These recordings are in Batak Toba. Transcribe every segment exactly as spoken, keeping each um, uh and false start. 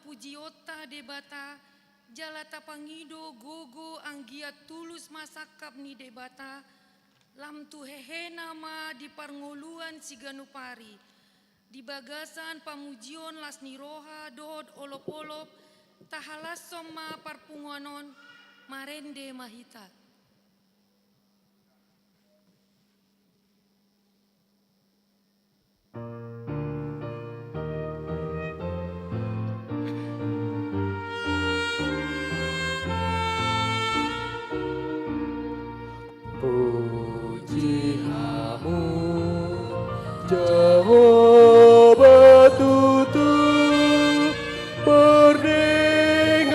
pujionta Debata, jala tapangido gogo anggiat tulus ma sangkap ni Debata, lam tu hehena ma di parngoluan siganup ari. Di bagasan pamujion las ni roha dohot olopolop, tahalashon ma parpunguan on, marende ma hita. Puji Hamu, Jahowa tutu, pardenggan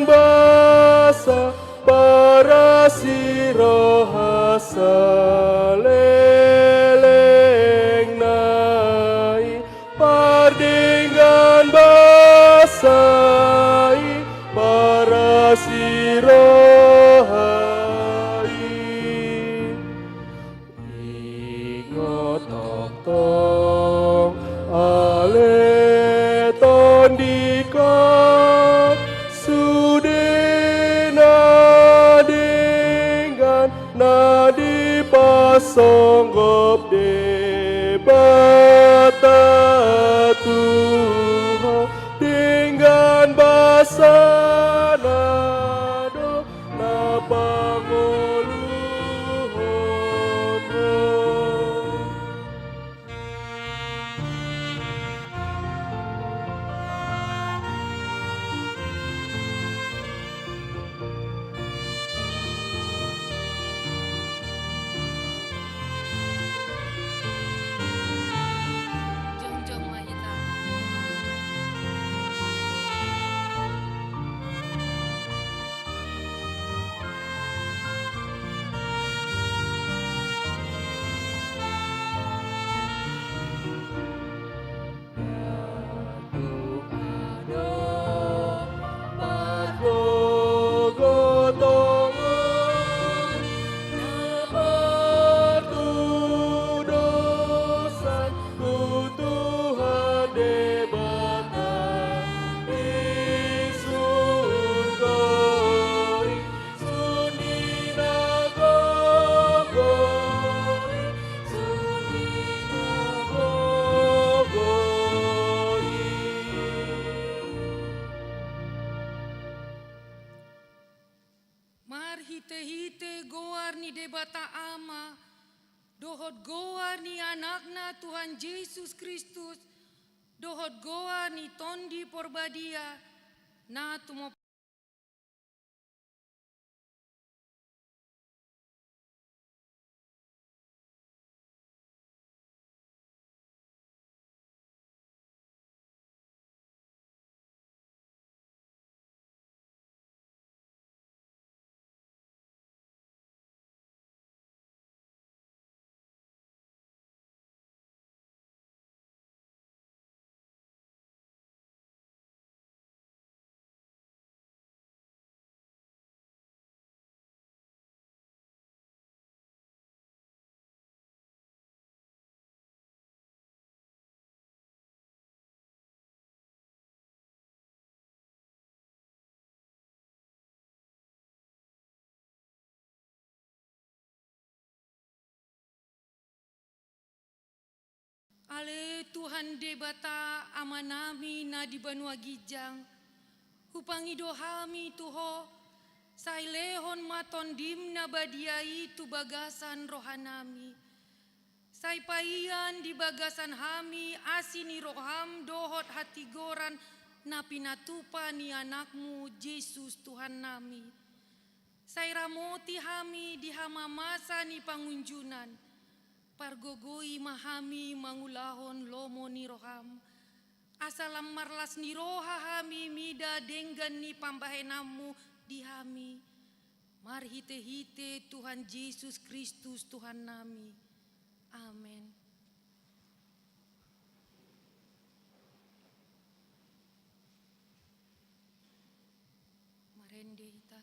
basa, parasi roha saleleng nai, pardenggan basa i, parasi roha i. Ingot tongtong ale tondingkon, sude na denggan na dipasonggop Debata tu ho, denggan basa na do na pangoluhon ho. Jongjong ma hita. Pargogotongan na partudosan tu Tuhan Debata di surgo i, sun ni na gogo i, sun ni na gogo i. Marhitehite goar ni Debata Ama, dohot goar ni Anakna Tuhan Jesus Kristus, dohot goar ni Tondi Porbadia, na tumompa Ale Tuhan Debata Amanami na di banua ginjang, hupangido hami tu Ho, sai lehon ma Tondim na badia i tu bagasan rohanami. Sai paian di bagasan hami asi ni roham dohot hatigoran na pinatupa ni Anakmu Jesus Tuhannami. Sai ramoti hami di hamamasa ni pangunjunan. Pargogoi ma hami mangulahon lomo ni roham. Asa lam marlas ni roha hami mida denggan ni pambahenanmu di hami. Marhitehite Tuhan Jesus Kristus Tuhannami. Amen. Marende hita.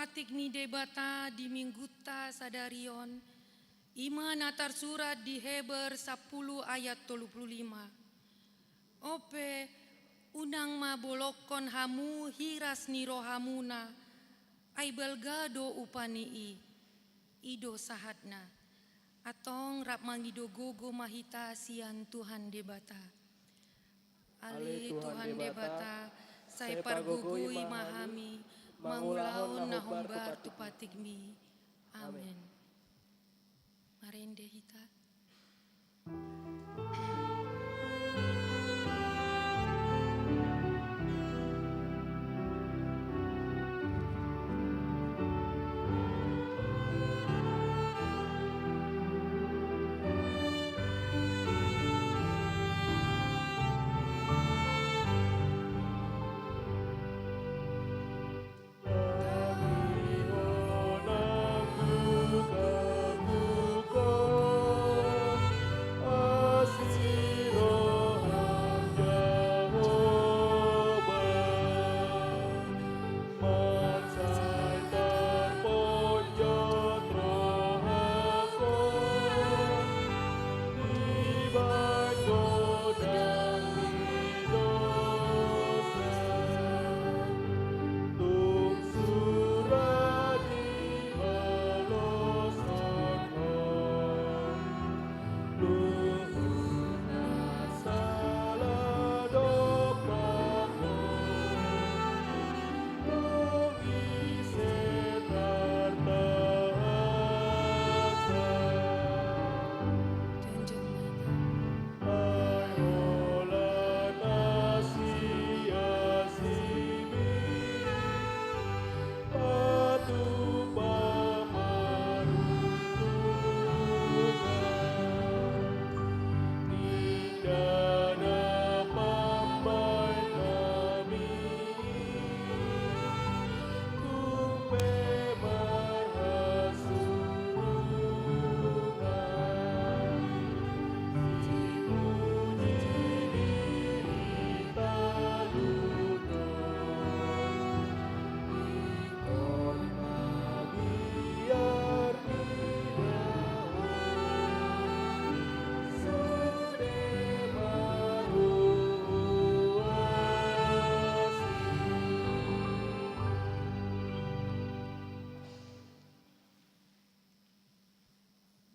Patik ni Debata di Minggunta sadari on, i ma na tarsurat di Heber sampulu ayat tolu pulu lima. Ope, unang ma bolongkon hamu hiras ni rohamuna, ai balga do upa ni i. I do sahatna. Antong rap mangido gogo ma hita sian Tuhan Debata. Ale Tuhan Debata, sai pargogoi ma hami mangulahon na hombar tu patikmi. Amen. Marende hita.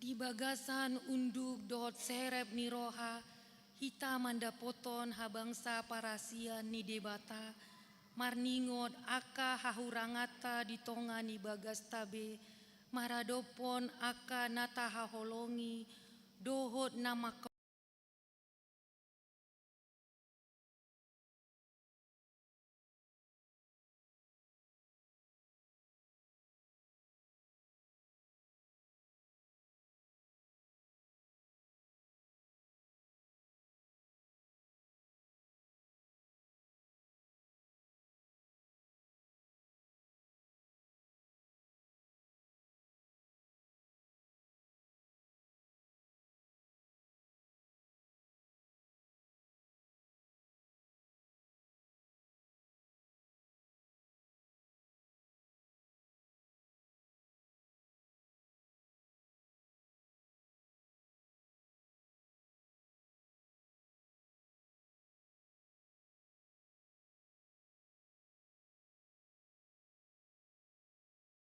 Di bagasan unduk dohot serep ni roha, hita mandapothon habangsa parasian ni Debata, marningot angka hahuranganta di tonga ni bagasta be, maradophon angka na tahaholongi, dohot na mangka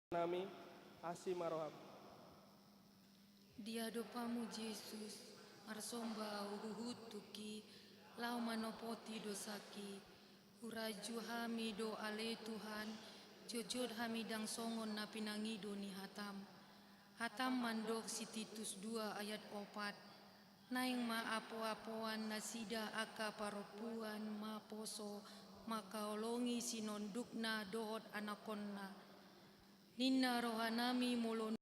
nami, asi ma roham. Dia do hamu Jesus, marsomba ahu huhut tungki, laho manopoti dosangki. Huraju hami do ale Tuhan, jotjot hami ndang songon na pinangido ni hatam. Hatam mandok si Titus dua ayat opat, naeng ma apoapoan nasida angka parompuan maposo mangkaholongi sinondukna dohot anakkonna. Ninna rohanami molo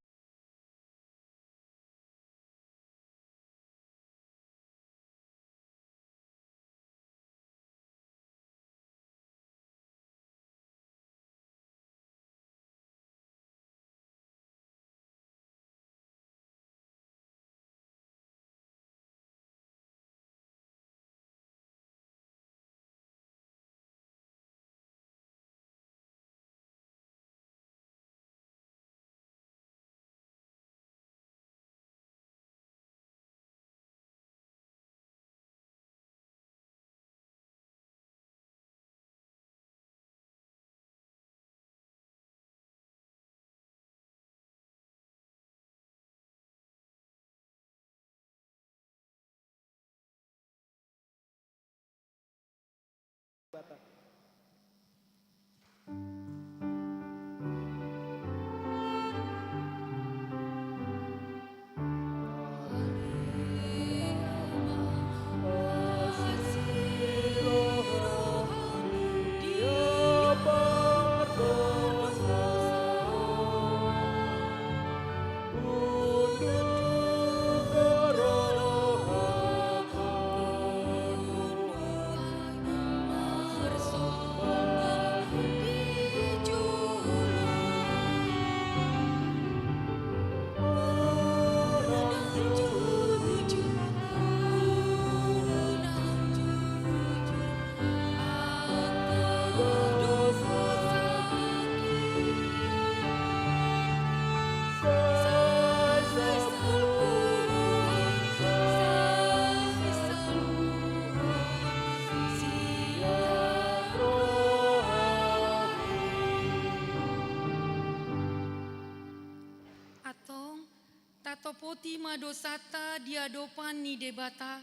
Ti ma dosanta di adopan ni Debata.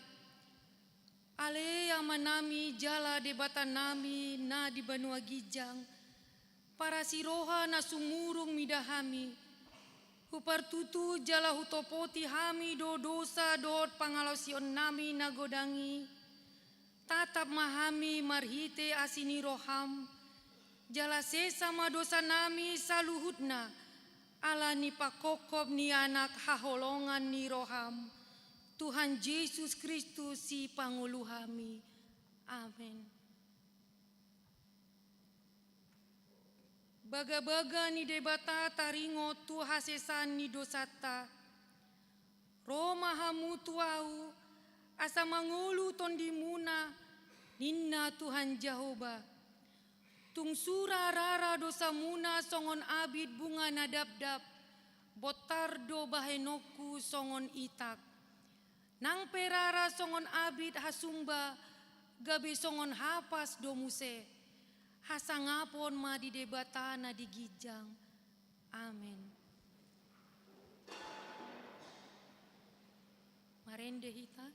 Ale Amanami jala Debatanami na di banua ginjang, parasiroha na sumurung mida hami. Hupartutu jala hutopoti hami do dosa dohot pangalaosionnami na godang i. Tatap ma hami marhite asi ni roham, jala sesa ma dosanami saluhutna, ala ni panghophop ni Anak haholongan ni roham, Tuhan Jesus Kristus Sipangolu hami. Amen. Bagabaga ni Debata taringot tu hasesaan ni dosanta. Ro ma hamu tu Ahu, asa mangolu tondimuna, ninna Tuhan Jahowa. Tung sura rara dosamuna songon abit bunga na dabdab, bontar do bahenonku songon itak. Nang pe rara songon abit hasumba, gabe songon hapas do muse. Hasangapon ma di Debata na di ginjang. Amen. Marende hita.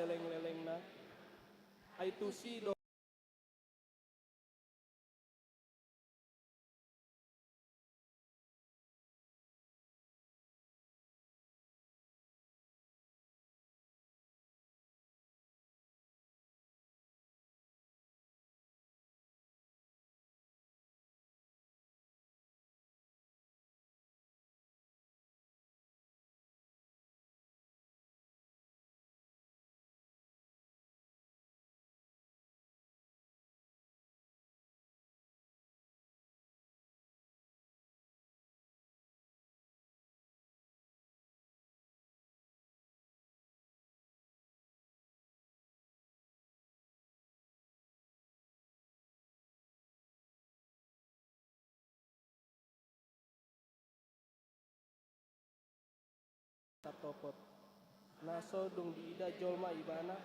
Leleng-lelengna. Ai tusi do. Tartopot. Na so dung diida jolma ibana,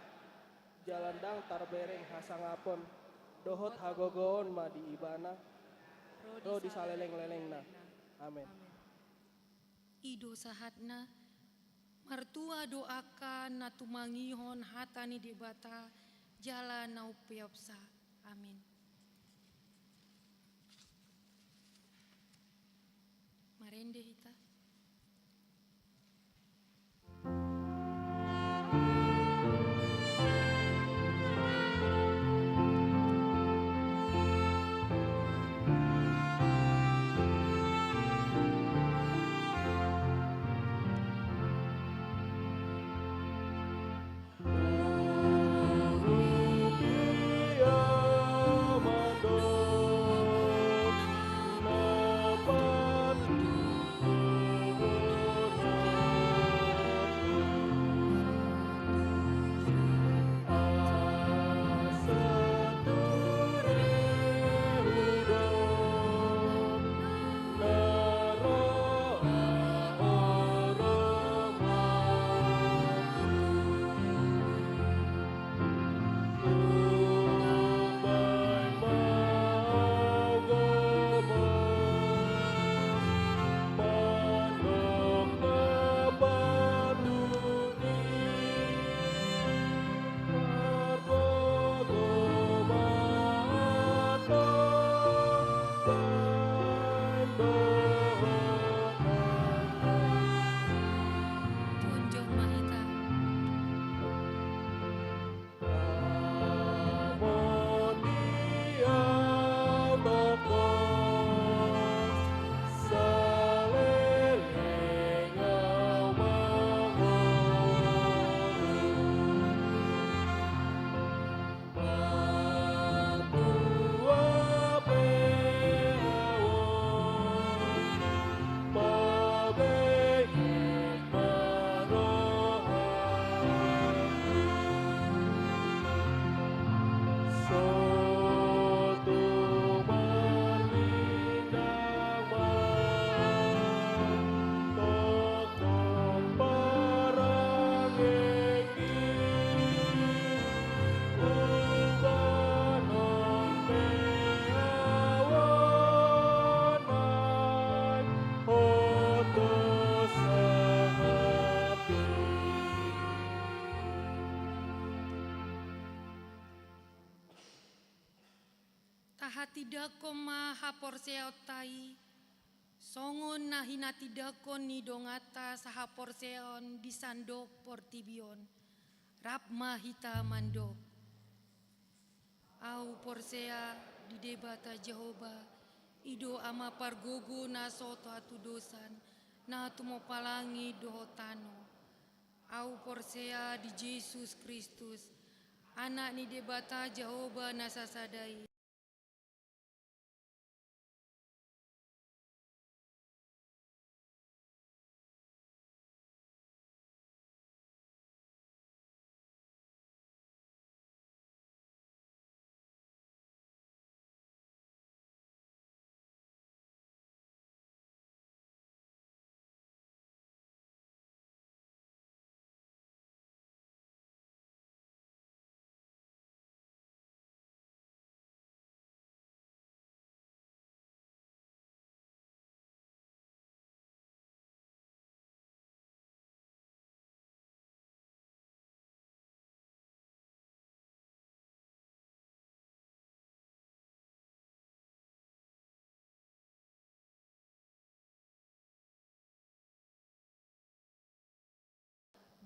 jala ndang tarbereng hasangapon dohot hagogoon ma di ibana. ro di saleleng-lelengna. Amen. I do sahatna. Martua do angka na tumangihon hata ni Debata jala na umpeopsa. Amen. Marende hita. Jongjong ma hita. Tahatindangkon ma haporseaonta i, songon na hinatindangkon ni donganta sahaporseaon di sandok portibi on. Rap ma hita mandok. Ahu porsea di Debata Jahowa, i do Ama pargogo na so hatudosan, na tumompa langit dohot tano. Ahu porsea di Jesus Kristus, Anak ni Debata Jahowa na sasada i.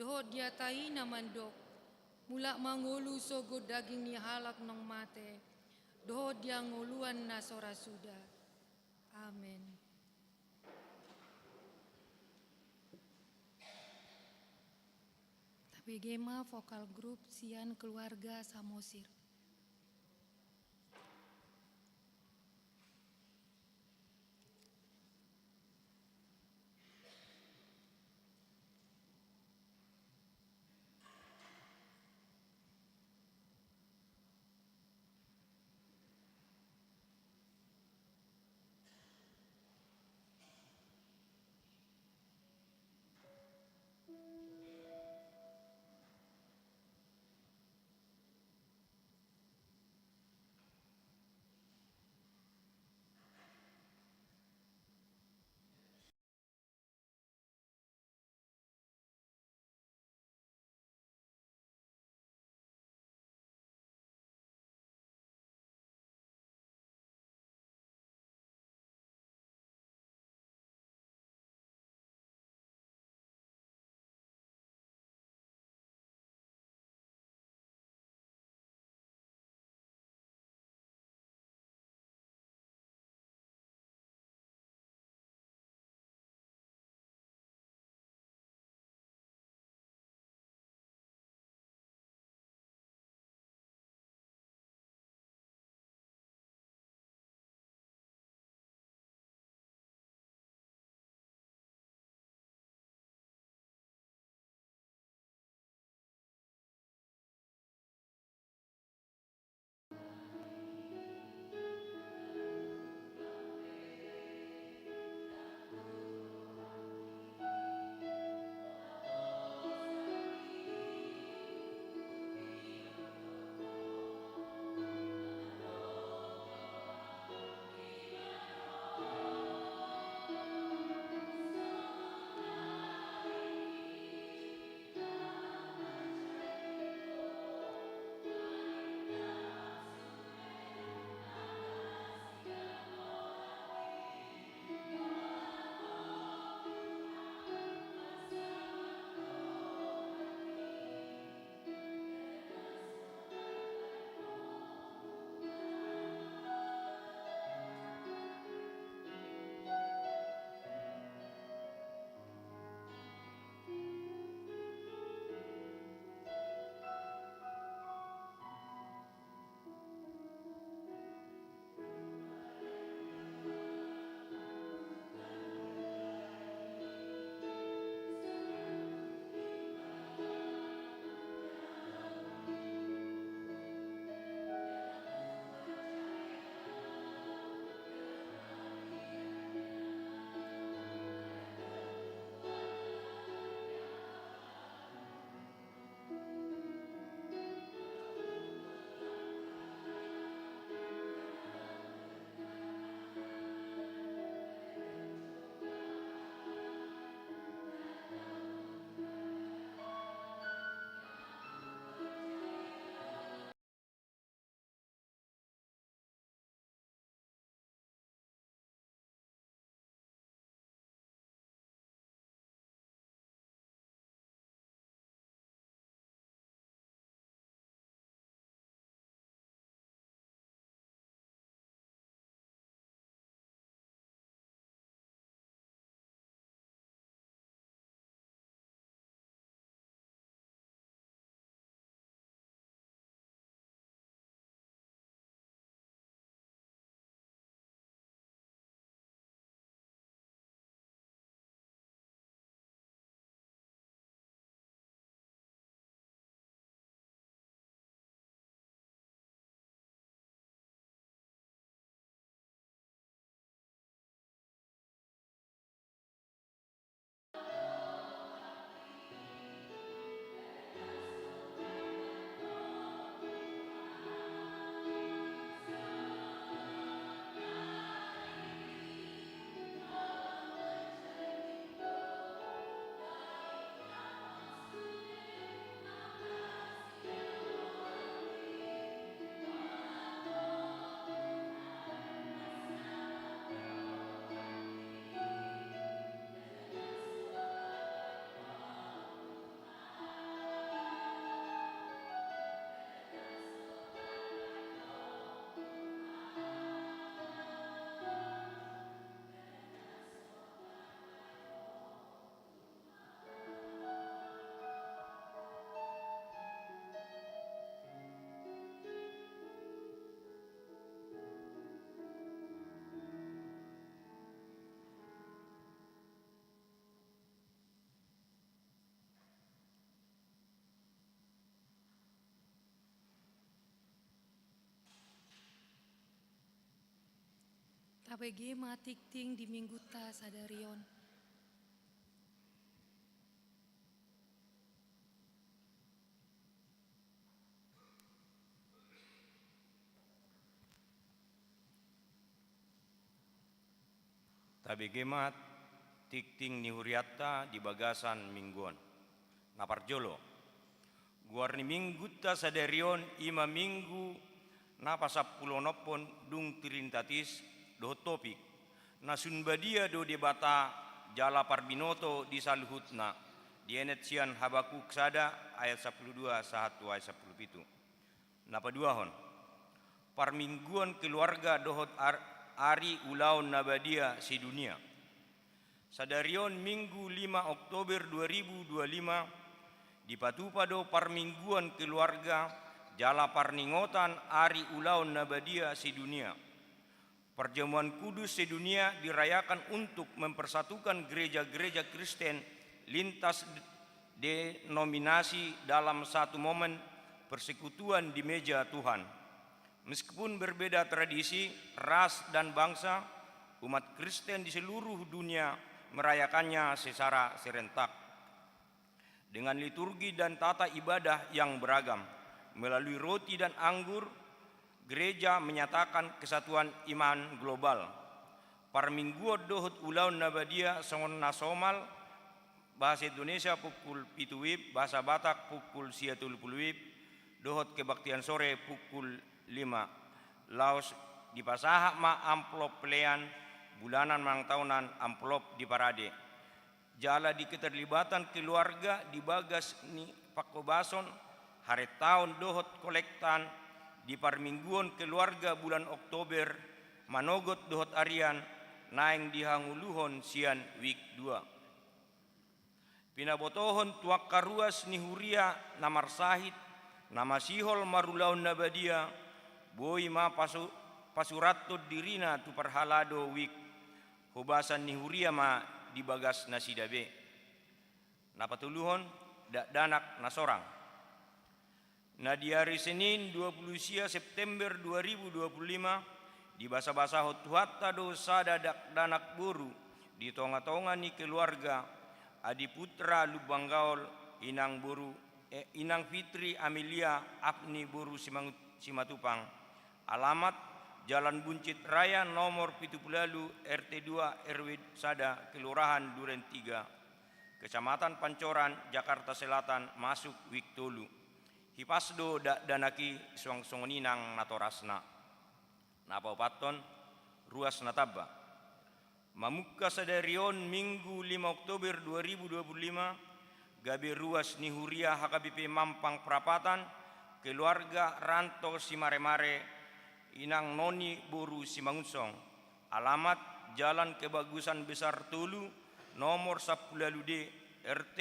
Dohot di hata i na mandok, mulak ma ngolu sogot daging ni halak naung mate, dohot di hangoluan na so ra suda. Amen. Tabege ma vokal grup sian keluarga Samosir. Tabege ma tingting di minggunta sadari on. Tabege ma tingting ni hurianta di bagasan minggu on. Na parjolo, goar ni minggunta sadari on i ma minggu na pasampuluonomhon dung Trinitatis dohot topik, na sun badia do Debata jala parbinoto di saluhutna, dienet sian Habakuk sada ayat sampulu dua sahat tu ayat sampulu pitu. Na paduahon, parmingguon keluarga dohot ar-, ari ulaon na badia sedunia. Sadari on Minggu lima Oktober dua ribu dua lima, dipatupa do parmingguon keluarga jala parningotan ari ulaon na badia sedunia. Perjamuan kudus sedunia dirayakan untuk mempersatukan gereja-gereja Kristen lintas denominasi dalam satu momen persekutuan di meja Tuhan. Meskipun berbeda tradisi, ras, dan bangsa, umat Kristen di seluruh dunia merayakannya secara serentak. Dengan liturgi dan tata ibadah yang beragam, melalui roti dan anggur, gereja menyatakan kesatuan iman global. Parmingguon dohot ulaon na badia songon na somal, bahasa Indonesia pukul pitu WIB, bahasa Batak pukul sia tolu pulu WIB, dohot kebaktian sore pukul lima. Laos dipasahat ma amplop pelean, bulanan manang taonan, amplop di parade. Jala di keterlibatan keluarga di bagas ni pangkobason, harentaon dohot kolektan di parmingguon keluarga bulan Oktober, manogot dohot arian, naeng dihangoluhon sian WIB dua. Pinabotohon tu angka ruas ni huria na marsahit, na masihol marulaon na badia, boi ma pasu-, pasurathon dirina tu parhalado WIB, hobasan ni huria ma di bagas nasida be. Na patoluhon, dakdanak na sorang. Na di ari Senin dua pulu sia September dua ribu dua pulu lima, dibasabasahon Tuhanta do sada dakdanak boru di tongatonga ni keluarga, Adi Putra Lumban Gaol, inang boru, eh, inang Fitri Amelia Afni boru Simangut-, Simatupang. Alamat, Jalan Buncit Raya nomor pitu pulu ualu, R T dua, R W sada, Kelurahan Duren tiga, Kecamatan Pancoran, Jakarta Selatan, masuk WIB tolu. Hipas do dakdanak i suang songon i nang natorasna. Na paopathon, ruas na tamba. Mamungka sadari on Minggu lima Oktober dua ribu dua pulu lima, gabe ruas ni huria H K B P Mampang Prapatan, keluarga Ranto Simaremare, inang Noni boru Simangunsong. Alamat, Jalan Kebagusan Besar tolu, nomor sampulu ualu D, R T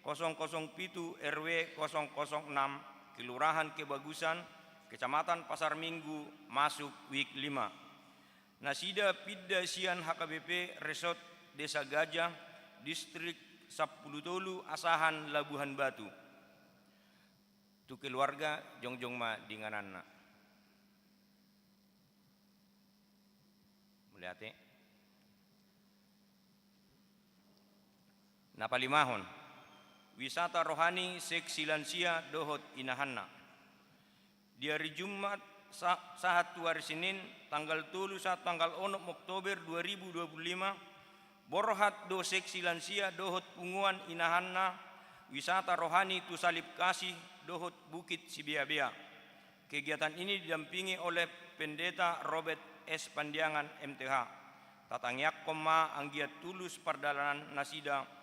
kosong kosong pitu, R W kosong kosong enam, Kelurahan Kebagusan, Kecamatan Pasar Minggu, masuk WIB lima. Nasida pinda sian H K B P Resort Desa Gajah, Distrik sampulu tolu Asahan, Labuhan Batu. Tu keluarga, jongjong ma di ingananna. Mauliate. Na palimahon, wisata rohani seksi lansia dohot inahanna. Di ari Jumat sa-, sahat tu ari Senin, tanggal tolu sahat tanggal onom Oktober dua ribu dua pulu lima, borhat do seksi lansia dohot punguan inahanna wisata rohani tu Salib Kasih dohot Bukit Sibeabea. Kegiatan ini didampingi oleh Pendeta Robert S Pandiangan, M T H. Tatangiangkon ma anggiat tulus pardalanan nasida.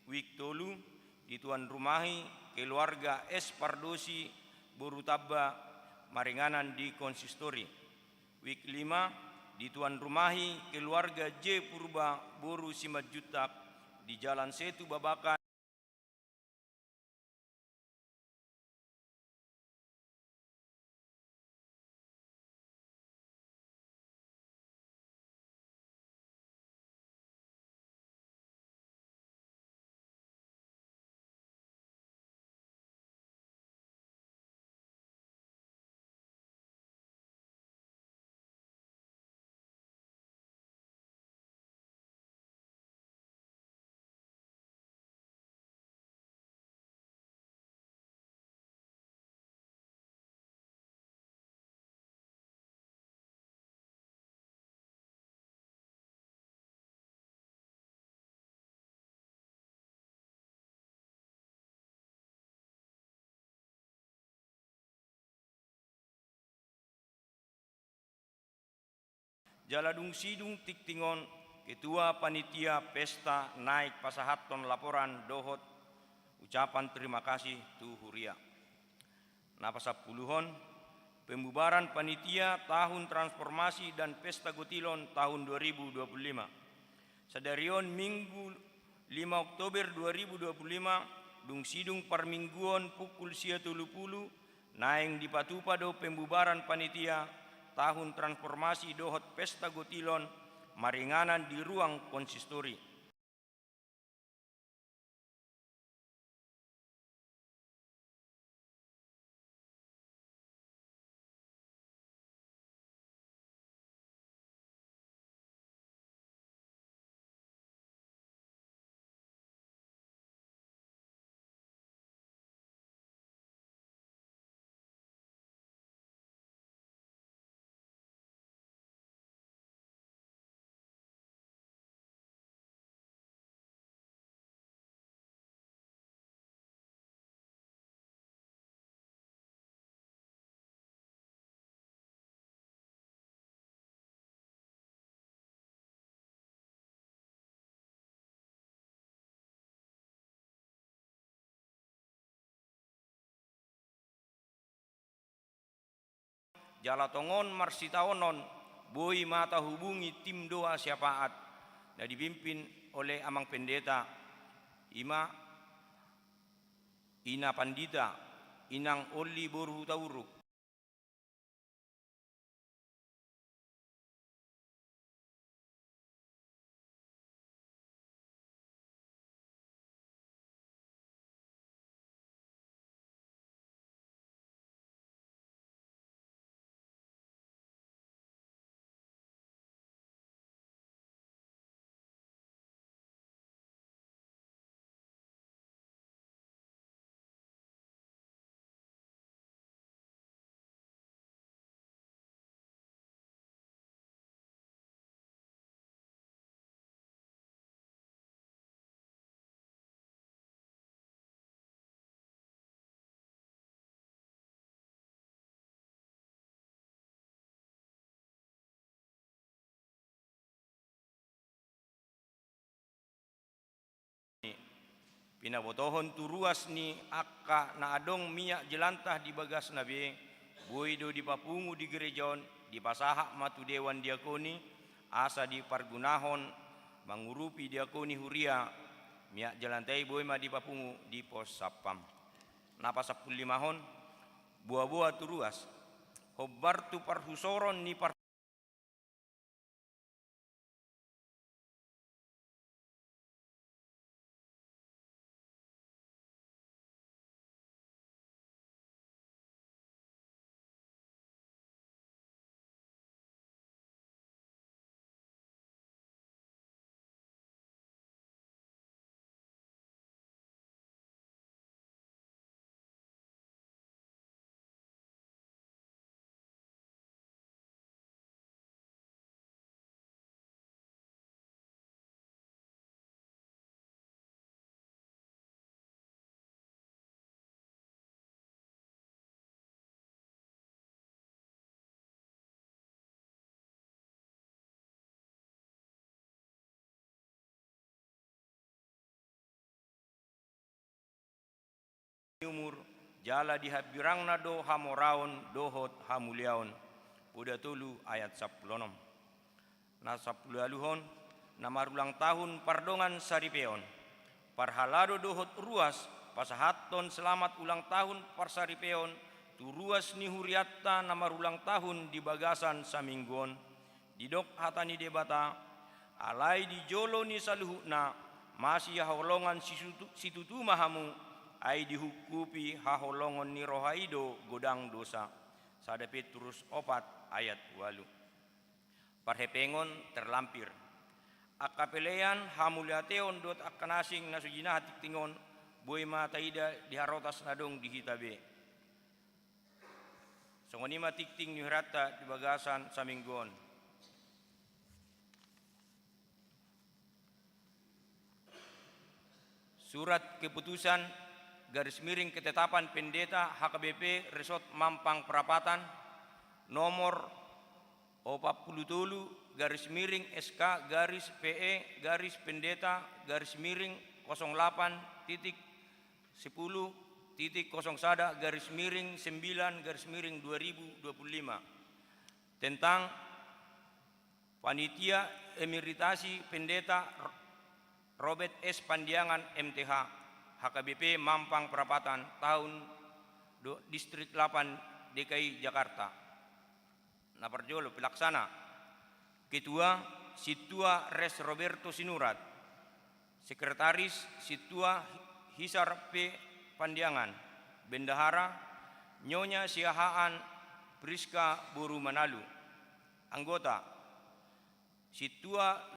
Wijk tolu, dituanrumahi keluarga S Pardosi boru Tamba, maringanan di konsistori. Wijk lima, dituanrumahi keluarga J Purba boru Simanjuntak di Jalan Setu Babakan. Jala dung sidung tingting on, ketua panitia pesta naeng pasahathon laporan dohot ucapan terima kasih tu huria. Na pasampuluhon, pembubaran panitia tahun transformasi dan pesta gotilon tahun dua ribu dua puluh lima. Sadari on Minggu lima Oktober dua ribu dua puluh lima, dung sidung parmingguon pukul sia tolu pulu, naeng dipatupa do pembubaran panitia tahun transformasi dohot pesta gotilon maringanan di ruang konsistori. Jala tongon marsitaonon boi ma tahubungi tim doa syafaat na dipimpin oleh Amang Pendeta, i ma Ina Pandita, Inang Olli boru Hutauruk. Pinabotohon tu ruas ni angka na adong miak jelanta di bagasna be, boi do dipapungu di gereja on, dipasahat ma tu dewan diakoni, asa dipargunahon mangurupi diakoni huria, miak jelanta i boi ma dipapungu di pos satpam. Na pasampululimahon, boaboa tu ruas, hombar tu parhusoron ni par- umur, jala di hambirangna do hamoraon dohot hamuliaon. Poda tolu ayat sampulu onom. Na sampulu ualuhon, na marulang tahun pardongan saripeon. Parhalado dohot ruas, pasahathon selamat ulang tahun parsaripeon, tu ruas ni hurianta na marulang tahun di bagasan saminggu on. Didok hata ni Debata, alai di jolo ni saluhutna, masihaholongan sisutu-, situtu ma hamu, ai dihungkupi haholongon ni roha i do godang dosa. Sada Petrus opat ayat ualu. Parhepengon terlampir. Angka pelean, hamuliateon dohot angka na asing na so jinaha tingting on, boi ma taida di harotas na adong di hita be. Songon i ma tingting ni hurianta di bagasan saminggu on. Surat keputusan garis miring ketetapan pendeta H K B P Resort Mampang Prapatan nomor opat pulu tolu garis miring S K garis P E garis pendeta garis miring kosong delapan titik sepuluh titik kosong sada garis miring sembilan garis miring dua ribu dua puluh lima, tentang Panitia Emeritasi Pendeta R-, Robert S Pandiangan M T H, H K B P Mampang Prapatan, tahun do-, Distrik delapan D K I Jakarta. Na parjolo, pelaksana. Ketua, Sintua Res Roberto Sinurat. Sekretaris, Sintua Hisar P Pandiangan. Bendahara, Nyonya Siahaan Priska Boru Manalu. Anggota, Sintua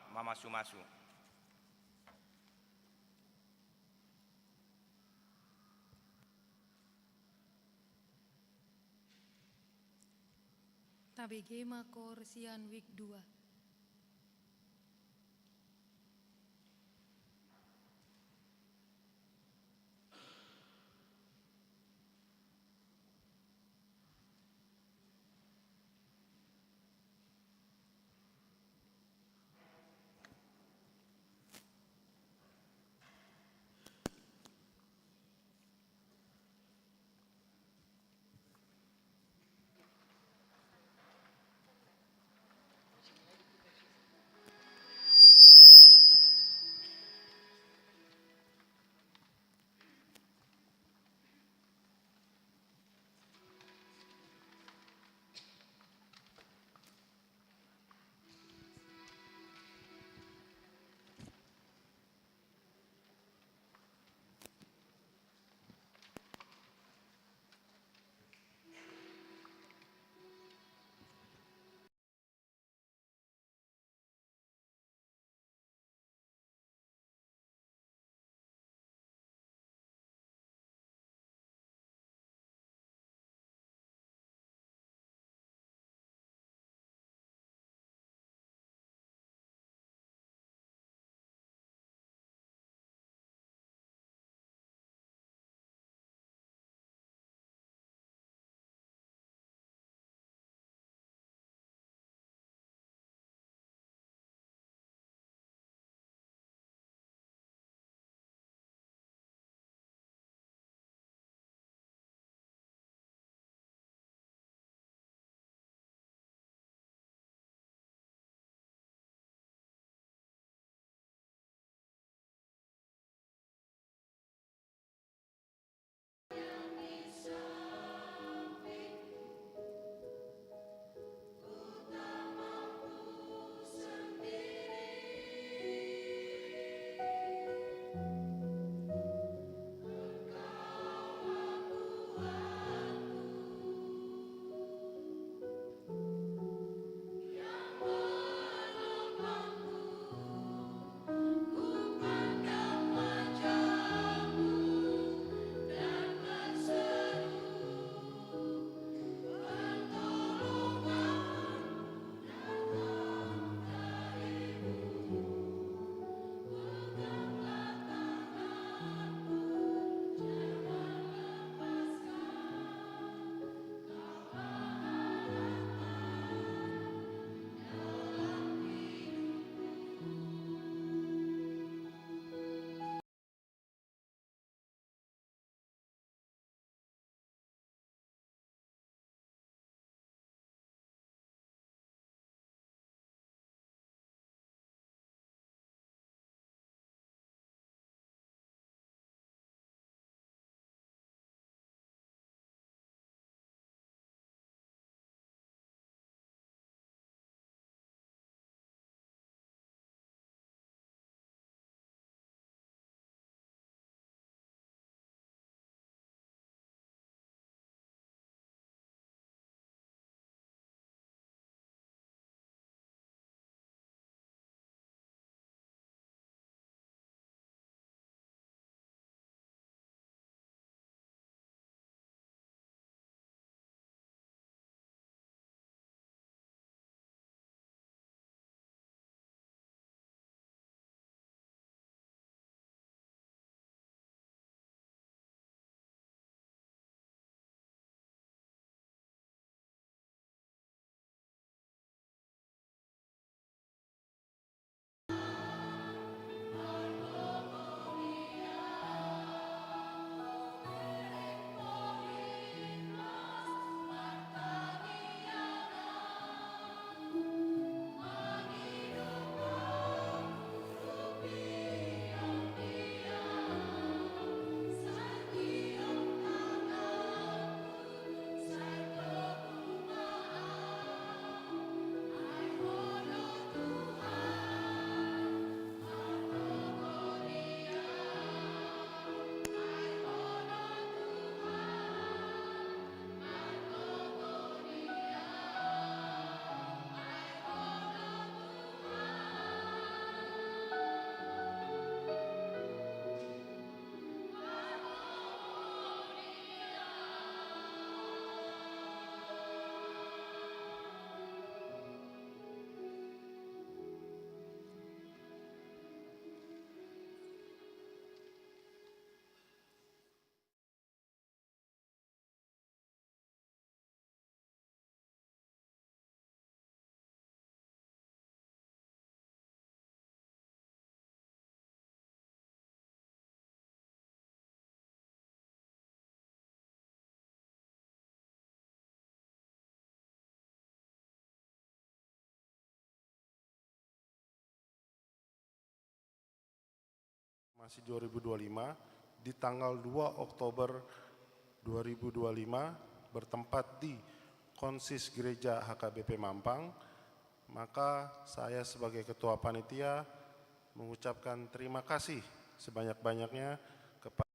Mamasumasu. Tabege ma koor sian wijk dua. dua ribu dua puluh lima, di tanggal dua Oktober dua ribu dua puluh lima, bertempat di Konsis Gereja H K B P Mampang, maka saya sebagai ketua panitia mengucapkan terima kasih sebanyak-banyaknya kepada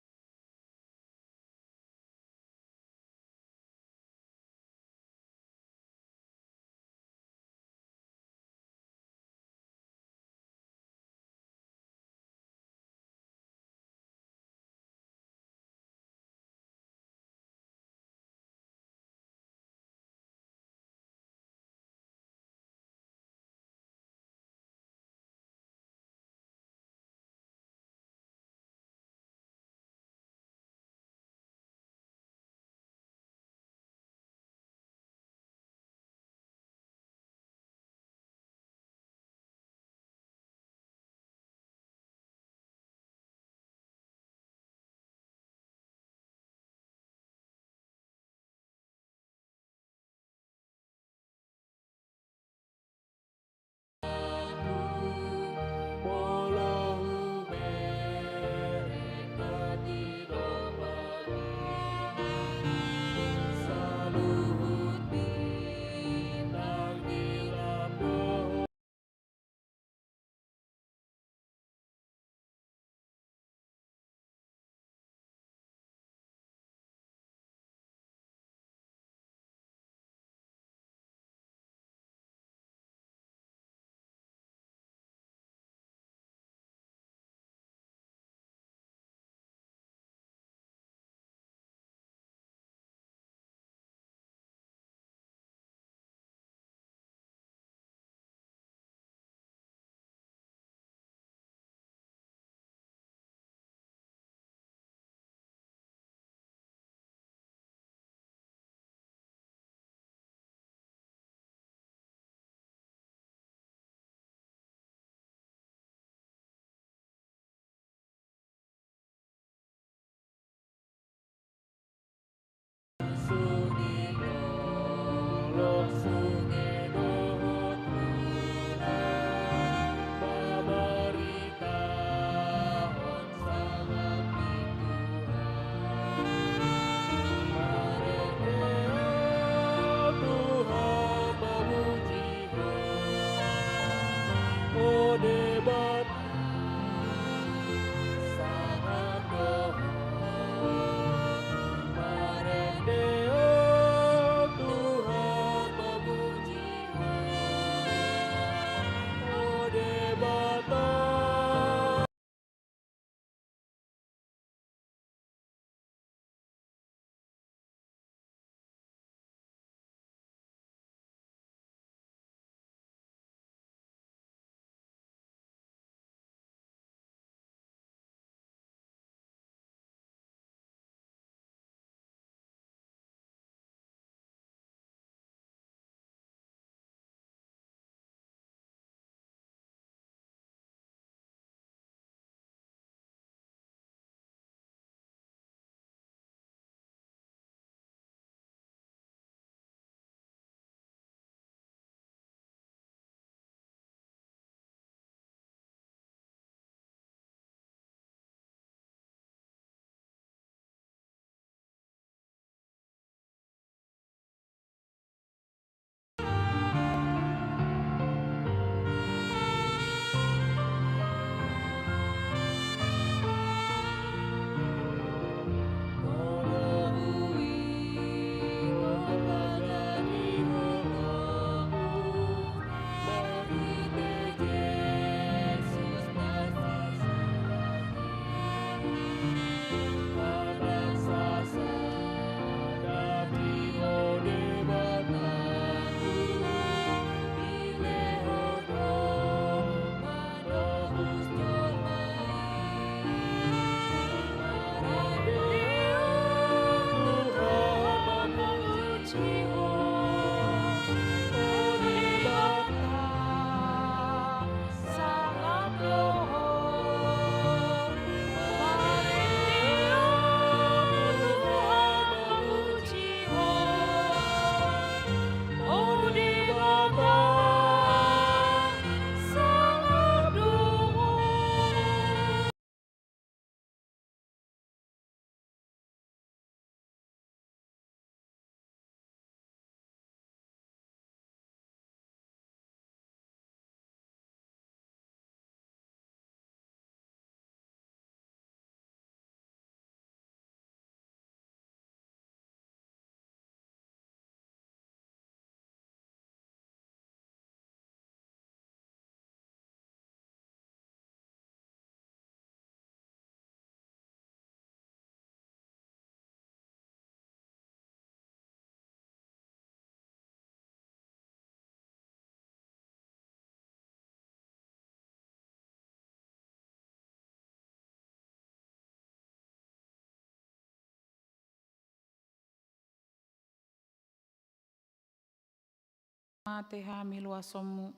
mate hami luasonmu.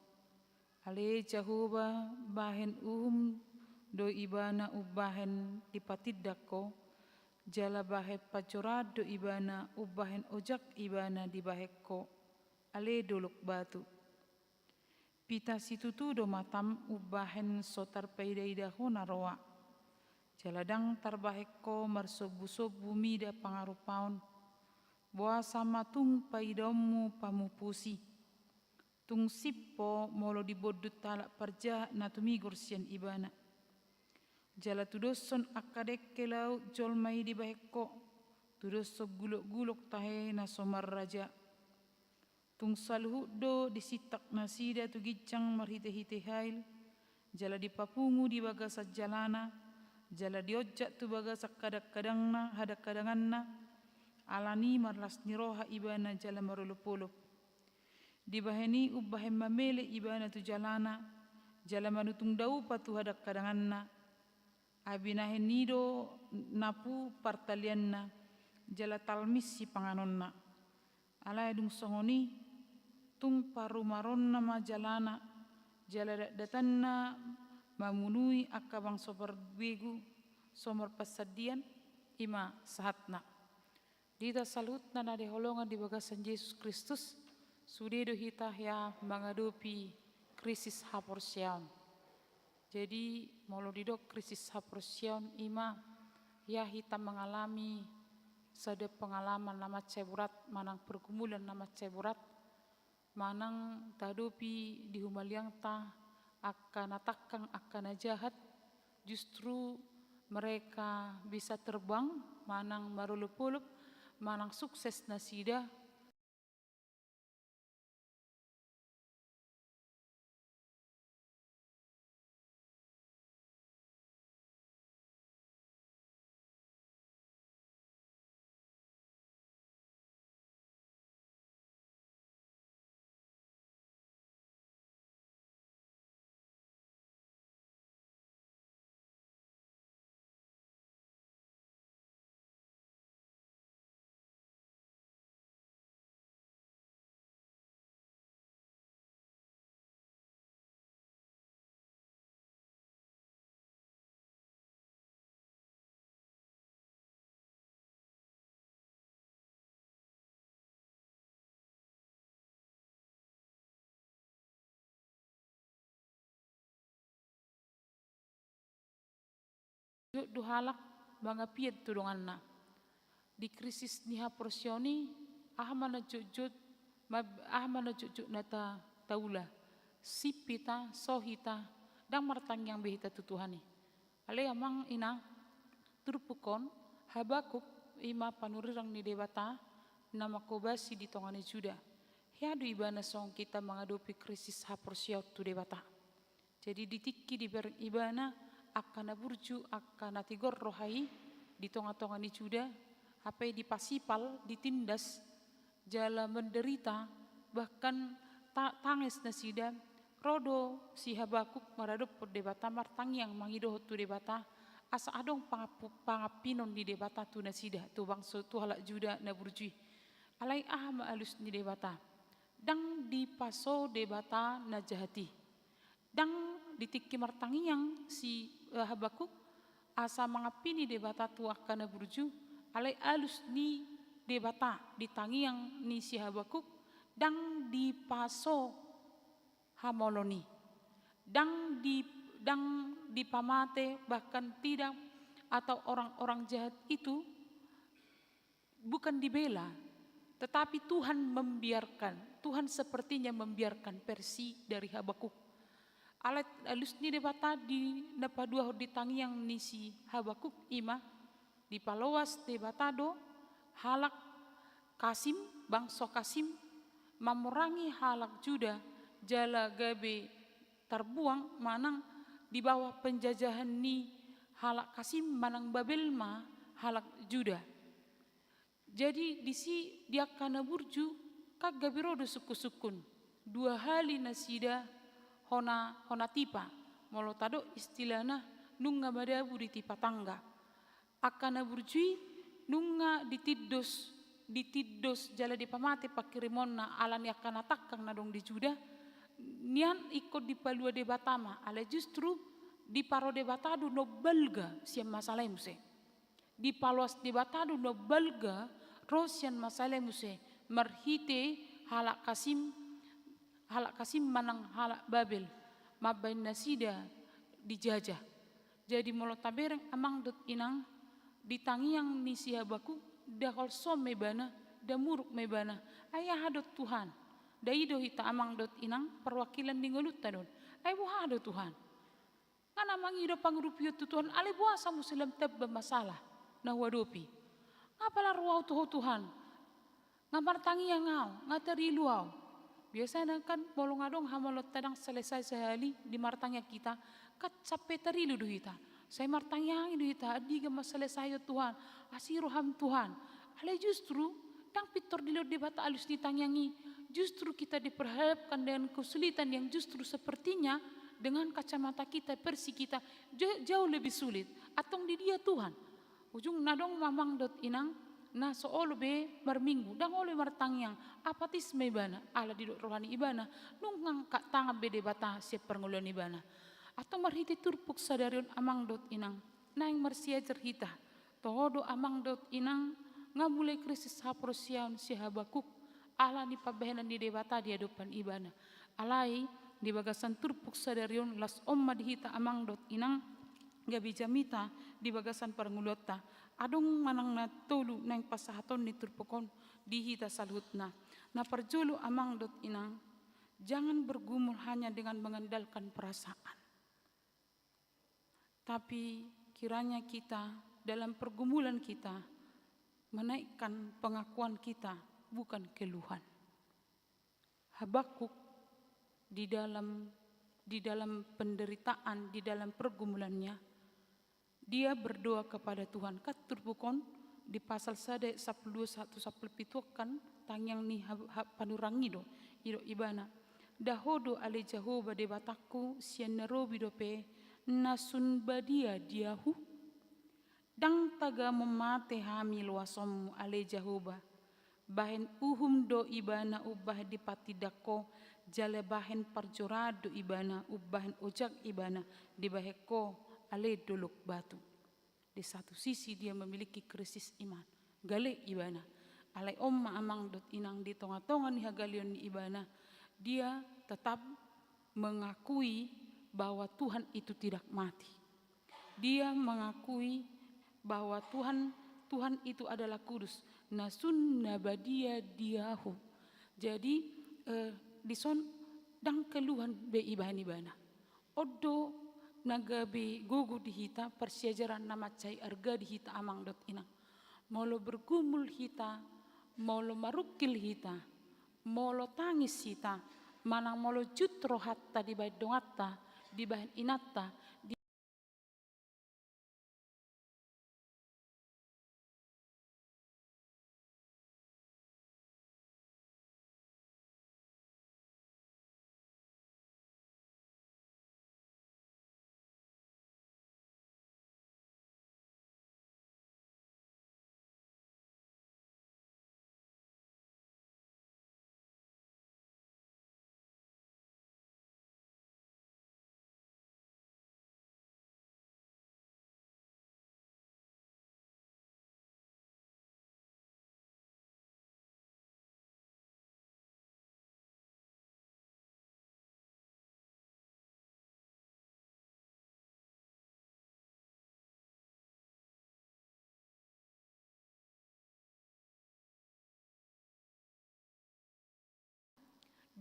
Ale Jahowa, bahen uhum do ibana umbahen dipatindak ho, jala bahen panjoraan do ibana umbahen ojak ibana dibahen ho, ale dolok batu. Pita situtu do matam umbahen so tarpaidaida ho na roa. Jala ndang tarbahen ho marsombusombu mida pangarupaon. Boasa ma tung paidaonmu pamupusi. Tung sip ho molo dibondut halak parjahat na tumigor sian ibana. Jala tudoshon angka dengke laut jolma i dibahen ho, tudoshon gulokgulok tahe na so marraja. Tung saluhut do disintak nasida tu ginjang marhitehite hail, jala dipapungu di bagasan jalana, jala dionjak tu bagasan kadangkadangna, hadangkadanganna, alani marlas ni roha ibana jala marolopolop. Dibahen i umbahen mamele ibana tu jalana, jala manutung daupa tu hadangkadanganna. Ai binahen i do napu partalianna, jala talmis sipanganonna. Alai dung songon i, tung parumaronna ma jalana, jala datdatanna mamunui angka bangso parbegu so marpansandian, i ma sahatna. Di hita saluhutna na hinaholongan di bagasan Jesus Kristus, sude do hita hea mangadopi krisis haporseaon. Jadi, molo didok krisis haporseaon, i ma hea hita mangalami sada pengalaman na mansai borat, manang pergumulan na mansai borat, manang tahadopi di humaliangta angka na tangkang, angka na jahat, justru mereka bisa terbang, manang marolopolop, manang sukses nasida. Jotjot do halak mangapian tu donganna. Di krisis ni haporseaon i, aha ma na jotjot, ma-, aha ma na jotjot na ta-, taula. Sip hita, so hita, ndang martangiang be hita tu Tuhan i. Ale amang inang, turpuk on, Habakuk i ma panurirang ni Debata na manghobasi di tonga ni Juda. Hea do ibana songon hita mangadopi krisis haporseaon tu Debata. Jadi di tingki dibereng ibana angka na burju, angka na tigor roha i di tonga-tonga ni Juda, hape dipasipal, ditindas, jala menderita, bahkan ta-, tangis nasida, ro do si Habakuk maradophon Debata, martangiang mangidohon tu Debata, asa adong pangampu-, pangampinon ni Debata tu nasida, tu bangso, tu halak Juda na burju i. Alai aha ma alus ni Debata? Ndang dipaso Debata na jahat i. Ndang di tingki martangiang si, eh, Habakuk, asa mangampini Debata tu angka na burju, alai alus ni Debata di tangiang ni si Habakuk, ndang dipaso hamolon i. Ndang di, ndang dipamate, bahkan tidak, atau orang-orang jahat itu bukan dibela, tetapi Tuhan membiarkan, Tuhan sepertinya membiarkan versi dari Habakuk. Alai alus ni Debata di na paduahon di tangiang ni si Habakuk i ma, dipaloas Debata do halak Kasim, bangso Kasim, mamorangi halak Juda, jala gabe tarbuang manang di bawah penjajahan ni halak Kasim manang Babel ma halak Juda. Jadi disi di angka na burju kan gabe ro do sungkunsungkun. Dua hali nasida hona, hona tipa. Molo tadok istilahna nunga madabu di tipa tangga. Angka na burju i nunga ditindos ditindos jala dipamate pangkirimonna ala ni angka na tangkang na adong di Juda, nian ingkon dipalua Debata ma, alai justru diparo Debata do na umbalga sian masalah i muse. Dipaloas Debata do na umbalga ro sian masalah i muse, marhite halak Kasim, halak Kasim manang halak Babel, mambahen nasida dijajah. Jadi molo tabereng amang dohot inang, di tangiang ni si Habakuk, nda holso ma ibana, nda muruk ma ibana. Ai aha do Tuhan? Nda i do hita amang dohot inang, perwakilan ni ngolunta do on. Ai boha do Tuhan? Nga na mangido pangurupion tu Tuhan, alai boasa muse lam tamba masalah na huadopi? Nga pala ro au tu Ho Tuhan, nga martangiang au, nga tarilu au. Biasana kan molo nga adong hamaolonta ndang selesai sahali di martangiang hita, kan sampe tarilu do hita. Sai martangiang do hita, andigan ma selesai on Tuhan, asi roham Tuhan. Alai justru ndang pintor dilehon Debata alus ni tangiang i. Justru kita diperhadapkan dengan kesulitan yang justru sepertinya dengan kacamata kita, versi kita, ja-, jauh lebih sulit. Antong di dia Tuhan? Ujungna adong ma amang dohot inang na so olo be marminggu, ndang olo be martangiang, apatis ma ibana, ala didok roha ni ibana, nunga angkat tangan be Debata sian parngoluon ibana. Antong marhite turpuk sadari on amang dohot inang, naeng marsiajar hita. Toho do amang dohot inang, nga mulai krisis haporseaon si Habakuk, ala ni pambahenan ni Debata di adopan ibana. Alai, di bagasan turpuk sadari on, laos on ma di hita amang dohot inang, gabe jamita di bagasan parngoluonta. Adong manang na tolu naeng pasahaton ni turpuk on di hita saluhutna. Na parjolo amang dohot inang, jangan bergumul hanya dengan mengandalkan perasaan. Tapi kiranya kita dalam pergumulan kita menaikkan pengakuan kita, bukan keluhan. Habakuk di dalam, di dalam penderitaan, di dalam pergumulannya, dia berdoa kepada Tuhan. Kan turpuk on di pasal sada ayat sampulu dua sahat tu sampulu pitu on kan tangiang ni ha-, ha-, panurang i do, i do ibana. Nda Ho do ale Jahowa Debatangku, sian na robi dope na sun badia di ahu? Ndang tagamon mate hami loasonmu ale Jahowa. Bahen uhum do ibana umbahen dipatindang Ho, jala bahen parjoraan do ibana umbahen ojak ibana dibahen Ho ale dolok batu. Di satu sisi dia memiliki krisis iman, gale ibana. Alai on ma amang dohot inang di tonga-tonga ni hagaleon ni ibana, dia tetap mengakui bahwa Tuhan itu tidak mati. Dia mengakui bahwa Tuhan, Tuhan itu adalah kudus. Na sun na badia di ahu. Jadi, eh, dison ndang keluhan be ibahen ibana. On do na gabe gogo di hita, parsiajaran na mansai arga di hita amang dohot inang. Molo bergumul hita, molo marungkil hita, molo tangis hita, manang molo jut rohanta dibahen donganta, dibahen inanta, di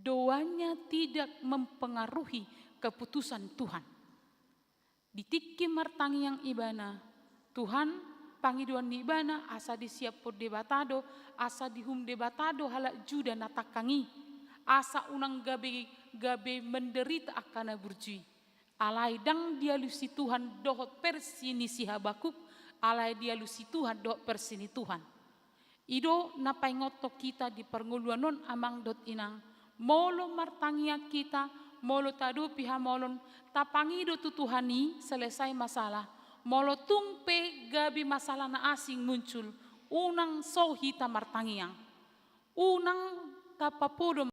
Doanya tidak mempengaruhi keputusan Tuhan. Di tingki martangiang ibana, Tuhan, pangidoan ni ibana asa disiaphon Debata do, asa diuhum Debata do halak Juda na tangkang i, asa unang gabe, gabe menderita angka na burju i. Alai ndang dialusi Tuhan dohot versi ni si Habakuk, alai dialusi Tuhan dohot versi ni Tuhan. I do na paingothon hita di parngoluan on amang dohot inang, molo martangiang hita, molo taadopi hamaolon, tapangido tu Tuhan i selesai masalah, molo tung pe gabe masalah na asing muncul, Unang so hita martangiang, unang tapapodo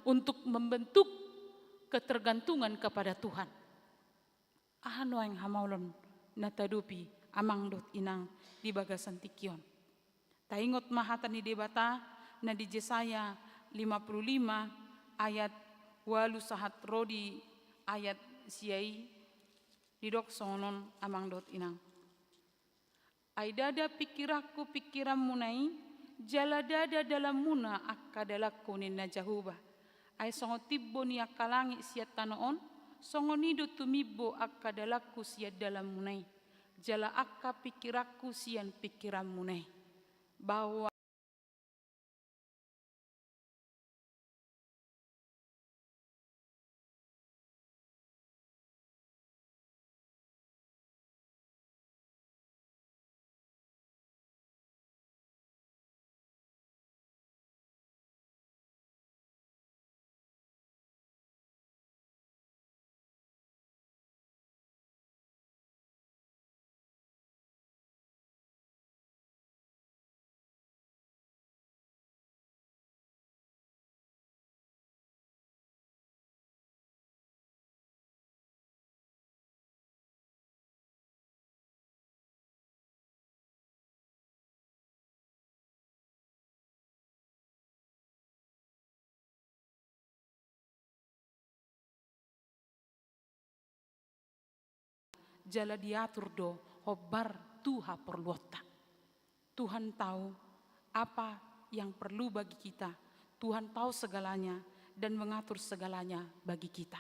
untuk membentuk ketergantungan kepada Tuhan. Aha nuaeng hamaolon na tadopi amang dohot inang di bagasan tingki on? Taingot ma hata ni Debata na di Jesaya lima puluh lima ayat ualu sahat ro di ayat sia i, didok songon on amang dohot inang. Ai ndada pingkiranku pingkiranmuna i, jala ndada dalanmuna angka dalanku ninna Jahowa. Ai songon timbo ni angka langit sian tano on, songon i do tumimbo angka dalanku sian dalanmuna i, jala angka pingkiranku sian pingkiranmuna i. Bahwa jala diatur do hombar tu haporluanta. Tuhan tahu apa yang perlu bagi kita. Tuhan tahu segalanya dan mengatur segalanya bagi kita.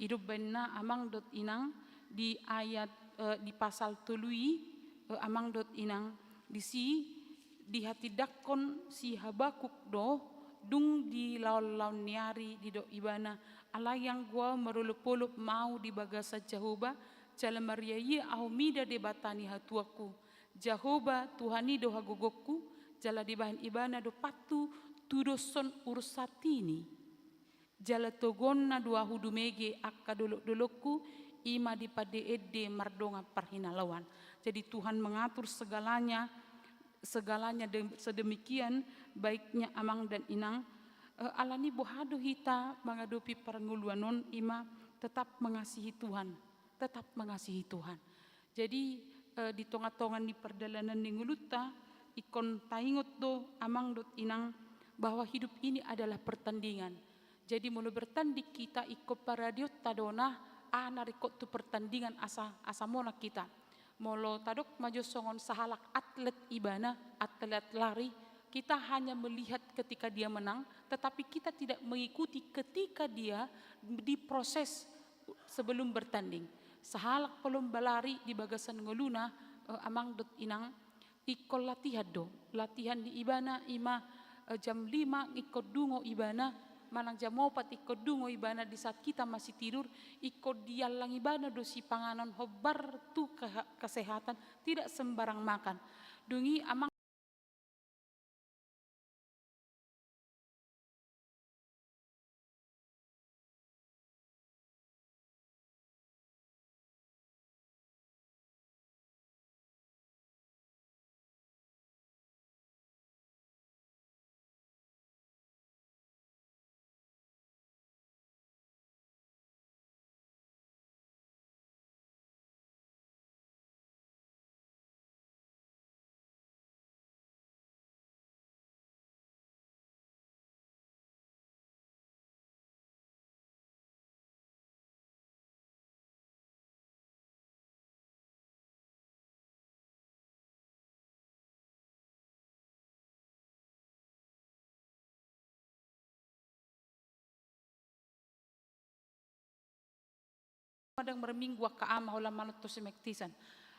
I do umbahen na amang dohot inang di ayat, eh, di pasal tolu i, eh, amang dohot inang, disi dihatindangkon si Habakuk do, dung di laon-laon ni ari didok ibana, alai anggo ahu marolop-olop ma ahu di bagasan Jahowa, jala mariaia ahu mida Debata ni hatuaonku. Jahowa Tuhan i do hagogongku, jala dibahen ibana do pangku tudoshon urushon hatiha. Jala togonna do ahu dumege angka dolok-dolokku, i ma dipande ende mardongan parhinalahoan. Jadi Tuhan mengatur segalanya, segalanya de-, sedemikian baiknya amang dan inang, eh, alani boha do hita mangadopi parngoluan on, i ma tetap mengasihi Tuhan, tetap mengasihi Tuhan. Jadi, eh, di tonga-tonga ni pardalanan ni ngolunta, ingkon taingot do amang dohot inang, bahwa hidup ini adalah pertandingan. Jadi molo bertanding hita ingkon paradeonta do na, aha na ringkot tu pertandingan asa, asa monang hita. Molo tadok ma jo songon sahalak atlet ibana, atlet lari, kita hanya melihat ketika dia menang, tetapi kita tidak mengikuti ketika dia diproses sebelum bertanding. Sahalak palomba lari di bagasan ngoluna, eh, amang dohot inang, ingkon latihan do. Latihan ni ibana i ma, eh, jam lima ingkon dungo ibana, manang jam opat ingkon dungo ibana di saat kita masih tidur, ingkon diallang ibana do sipanganon hombar tu keha-, kesehatan, tidak sembarang makan. Dung i amang Madang marminggu angka ama holan manonton simaktisan.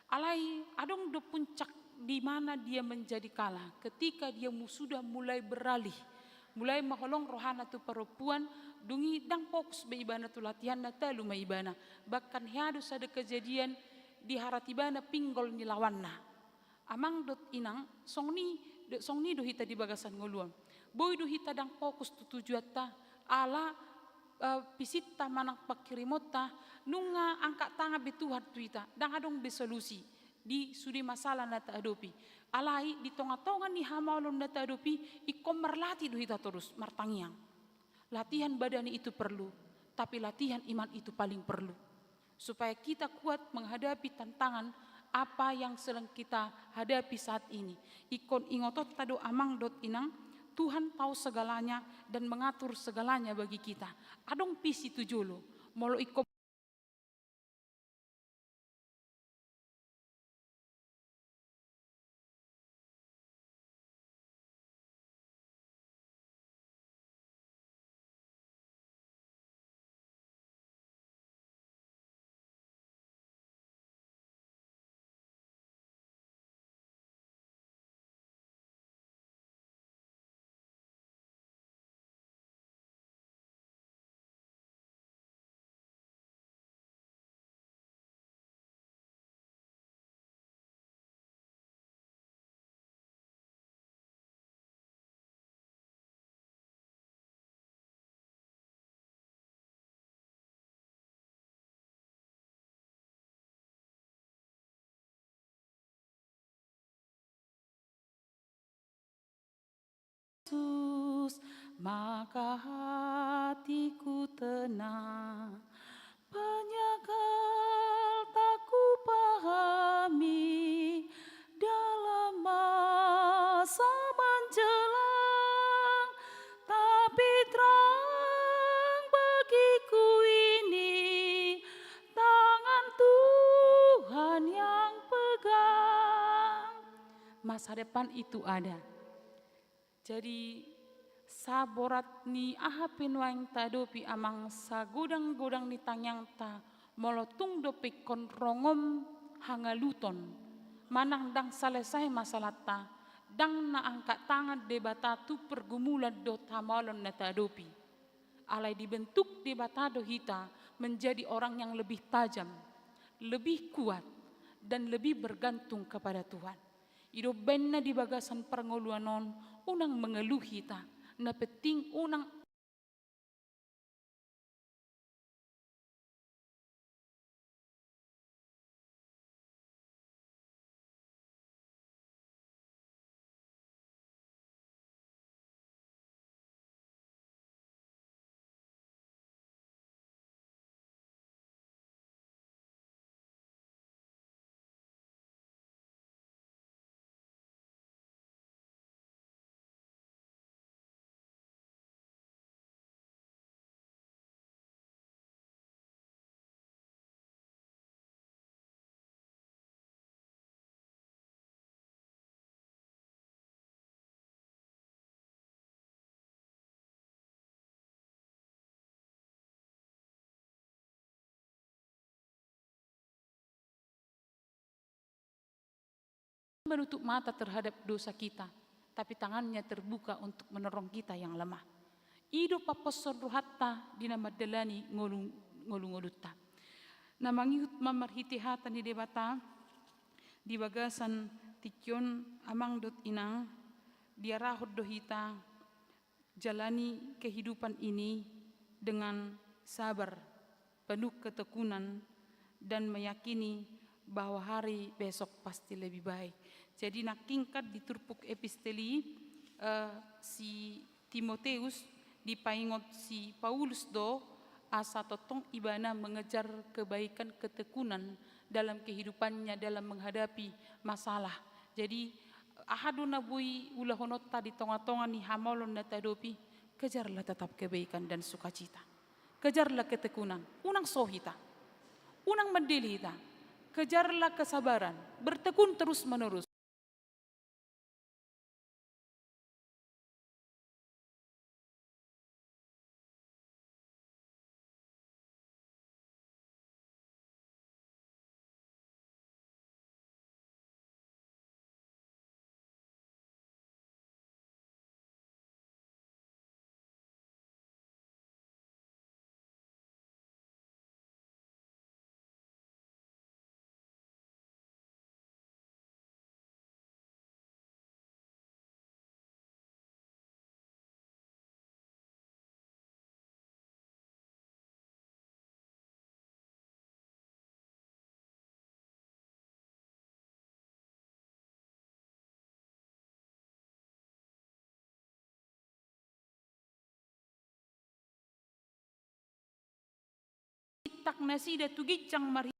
Alai adong do puncak di mana dia menjadi kalah, ketika dia mu-, sudah mulai beralih, mulai maholong rohana tu parompuan, dung i ndang fokus be ibana tu latihanna, talu ma ibana. Bahkan hea do sada kejadian, diharat ibana pinggol ni lawanna. Amang dohot inang, songon i do, songon i do hita di bagasan ngolu on. Boi do hita ndang fokus tu tujuanta, ala, eh, pisinta manang panghirimonta, nunga angkat tangan be Tuhan tu hita, ndang adong be solusi di sude masalah na taadopi. Alai di tongatonga ni hamaolon na taadopi, ingkon marlatih do hita torus, martangiang. Latihan badani itu perlu, tapi latihan iman itu paling perlu. Supaya kita kuat menghadapi tantangan apa yang sedang kita hadapi saat ini. Ingkon ingotonta do amang dohot inang, Tuhan tahu segalanya dan mengatur segalanya bagi kita. Adong visi tu jolo, molo ingkon Yesus, maka hatiku tenang. Banyak hal tak kupahami dalam masa menjelang, tapi terang bagiku ini tangan Tuhan yang pegang. Masa depan itu ada. Jadi, saborat ni aha pe nuaeng taadopi amang, sagodang-godang ni tangiangta, molo tung dope ingkon rongom hangaluton, manang ndang selesai masalahta, ndang na angkat tangan Debata tu pergumulan dohot hamaolon na taadopi. Alai dibentuk Debata do hita menjadi orang yang lebih tajam, lebih kuat, dan lebih bergantung kepada Tuhan. I do umbaen na di bagasan parngoluan on, unang mengeluh hita. Na penting unang menutup mata terhadap dosa kita, tapi tangannya terbuka untuk menolong kita yang lemah. I do paposhon rohanta di na mandalani ngolu-, ngolu-ngolunta. Na mangihut ma marhite hata ni Debata, di bagasan tingki on amang dohot inang, diarahon do hita jalani kehidupan ini dengan sabar, penuh ketekunan, dan meyakini bahwa hari besok pasti lebih baik. Jadi, nangkin kan di turpuk epistel i, eh, si Timoteus dipaingot si Paulus do, asa tongtong ibana mengejar kebaikan, ketekunan dalam kehidupannya dalam menghadapi masalah. Jadi, aha do na boi ulahononta di tongatonga ni hamaolon na taadopi, kejarlah tetap kebaikan dan sukacita. Kejarlah ketekunan, unang so hita, unang mandele hita, kejarlah kesabaran, bertekun terus-menerus. nasida tu ginjang marhi-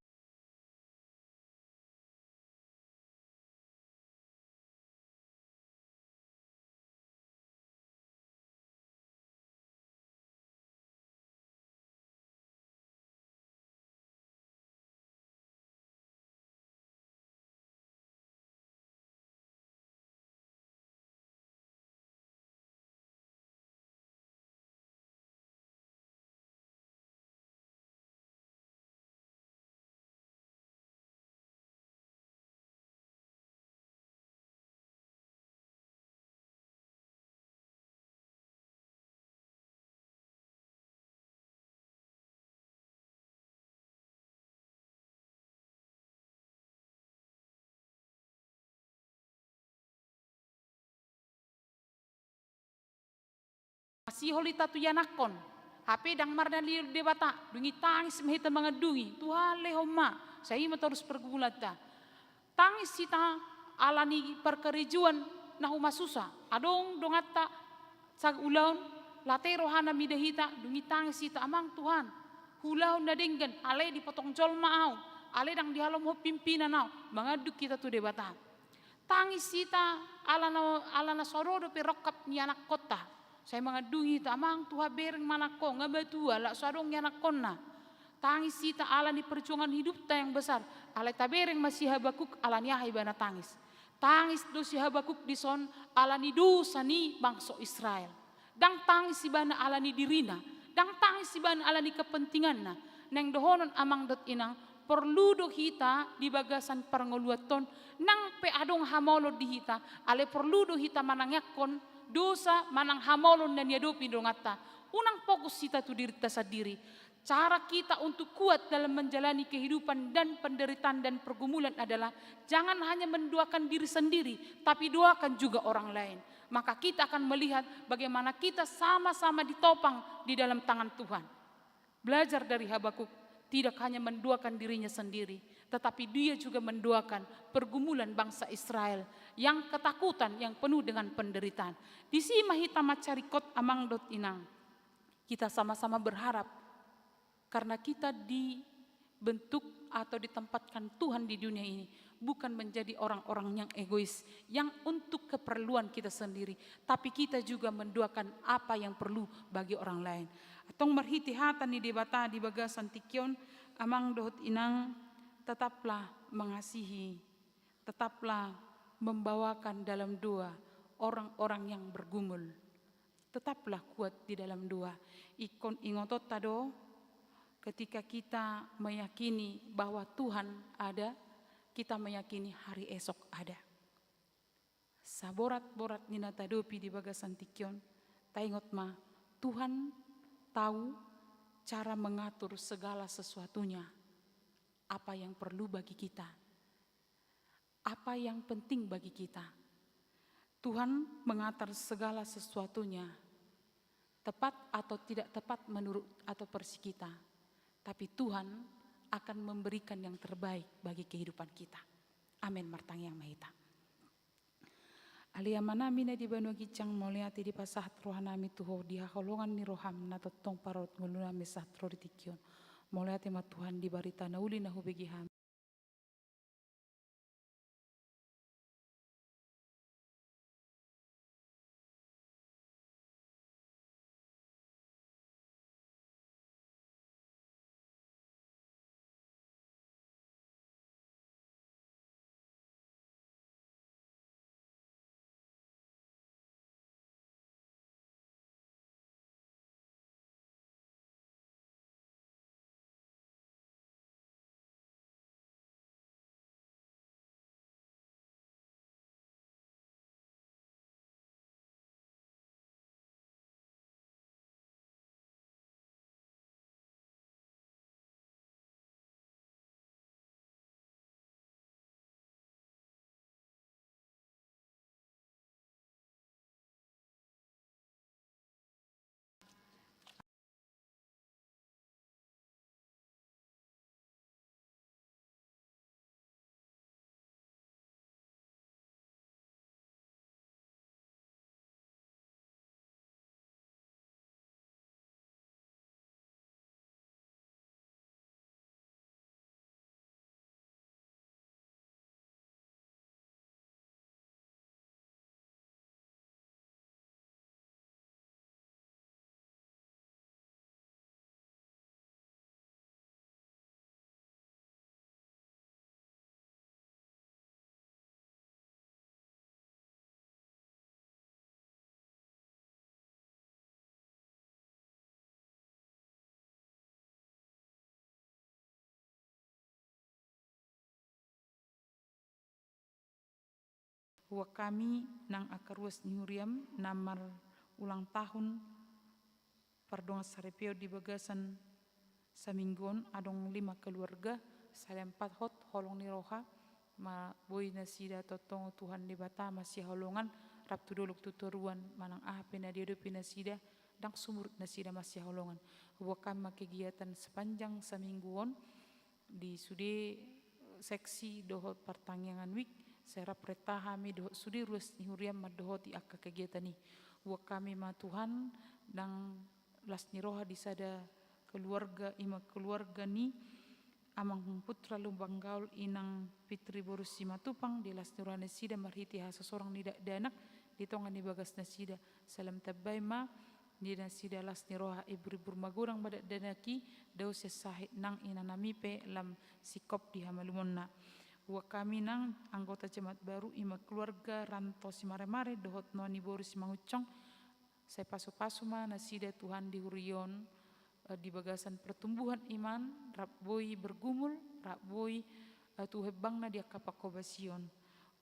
Masihol hita tu ianakhon, hape ndang marnalihon Debata, dung i tangis ma hita mangandungi, Tuhan lehon ma, sai i ma torus pergumulanta. Tangis hita ala ni parkarejoan na humasusa, adong donganta saulaon, late rohana mida hita, dung i tangis hita, Amang Tuhan, huulahon na denggan, alai dipotong jolma ahu, alai ndang dihalomhon pimpinan ahu, mangandung hita tu Debata. Tangis hita ala na, ala na so adong dope rongkap ni ianakkonta. Sai mangandungi hita, Amang Tuhan, bereng ma anakko, nga matua, lak so adong ianakkonna. Tangis hita ala ni perjuangan hidupta yang besar, alai tabereng ma si Habakuk ala ni aha ibana tangis. Tangis do si Habakuk dison ala ni dosa ni bangso Israel. Ndang tangis ibana ala ni dirina, ndang tangis ibana ala ni kepentinganna. Naeng dohonon amang dohot inang, porlu do hita di bagasan parngoluanton, nang pe adong hamolon di hita, alai porlu do hita manangiangkon dosa manang hamolon na niadopi donganta. Unang fokus hita tu dirinta sandiri. Cara kita untuk kuat dalam menjalani kehidupan dan penderitaan dan pergumulan adalah jangan hanya mendoakan diri sendiri, tapi doakan juga orang lain. Maka kita akan melihat bagaimana kita sama-sama ditopang di dalam tangan Tuhan. Belajar dari Habakuk, tidak hanya mendoakan dirinya sendiri, tetapi dia juga mendoakan pergumulan bangsa Israel yang ketakutan, yang penuh dengan penderitaan. Disi ma hita mansai ringkot amang dohot inang. Kita sama-sama berharap karena kita dibentuk atau ditempatkan Tuhan di dunia ini bukan menjadi orang-orang yang egois, yang untuk keperluan kita sendiri, tapi kita juga mendoakan apa yang perlu bagi orang lain. Antong marhite hata ni Debata di bagasan tingki on, amang dohot inang, tetaplah mengasihi, tetaplah membawakan dalam doa orang-orang yang bergumul. Tetaplah kuat di dalam doa. Ingkon ingotonta do, ketika kita meyakini bahwa Tuhan ada, kita meyakini hari esok ada. Saborat-borat ni na taadopi di bagasan tingki on, taingot ma, Tuhan tahu cara mengatur segala sesuatunya, apa yang perlu bagi kita. Apa yang penting bagi kita. Tuhan mengatur segala sesuatunya, tepat atau tidak tepat menurut atau versi kita. Tapi Tuhan akan memberikan yang terbaik bagi kehidupan kita. Amin. Martangiang ma hita. Ale Amanami na di banua ginjang, mauliate dipasahat rohanami tu Ho di haholongan ni roham na tongtong parorot ngolunami sahat ro di tingki on. Mauliate ma Tuhan di barita na uli na hubege hami. Buat hami nang angka ruas ni huriam na marulang tahun pardongan saripeon di bagasan saminggu on, adong lima keluarga, sai lam pasahat holong ni roha, ma boi nasida tongtong Tuhan Debata masihaholongan, rap tu dolok tu toruan, manang aha pe na diadopi nasida, ndang sumurut nasida masihaholongan. Buat hami ma kegiatan sepanjang saminggu on, di sude seksi dohot partangiangan wijk, sai rap renta hami dohot sude ruas ni huriam mandohoti angka kegiatan i. Buat hami ma Tuhan, ndang las ni roha di sada keluarga, i ma keluarga ni Amang Putra Lumban Gaol, Inang Fitri boru Simatupang, di las ni roha nasida marhite hasosorang ni dakdanak di tonga ni bagas nasida. Sai lam tambai ma di nasida las ni roha, ibur-ibur magodang ma dakdanak i, dao sian sahit nang inanami pe lam singkop di hamalumonna. Buat hami nang anggota jemaat baru, i ma keluarga Ranto Simaremare dohot Noni boru Simangunsong, sai pasu-pasu ma nasida Tuhan di huria on, eh, di bagasan pertumbuhan iman, rap boi bergumul, rap boi, eh, tu hembangna di angka pangkobasion.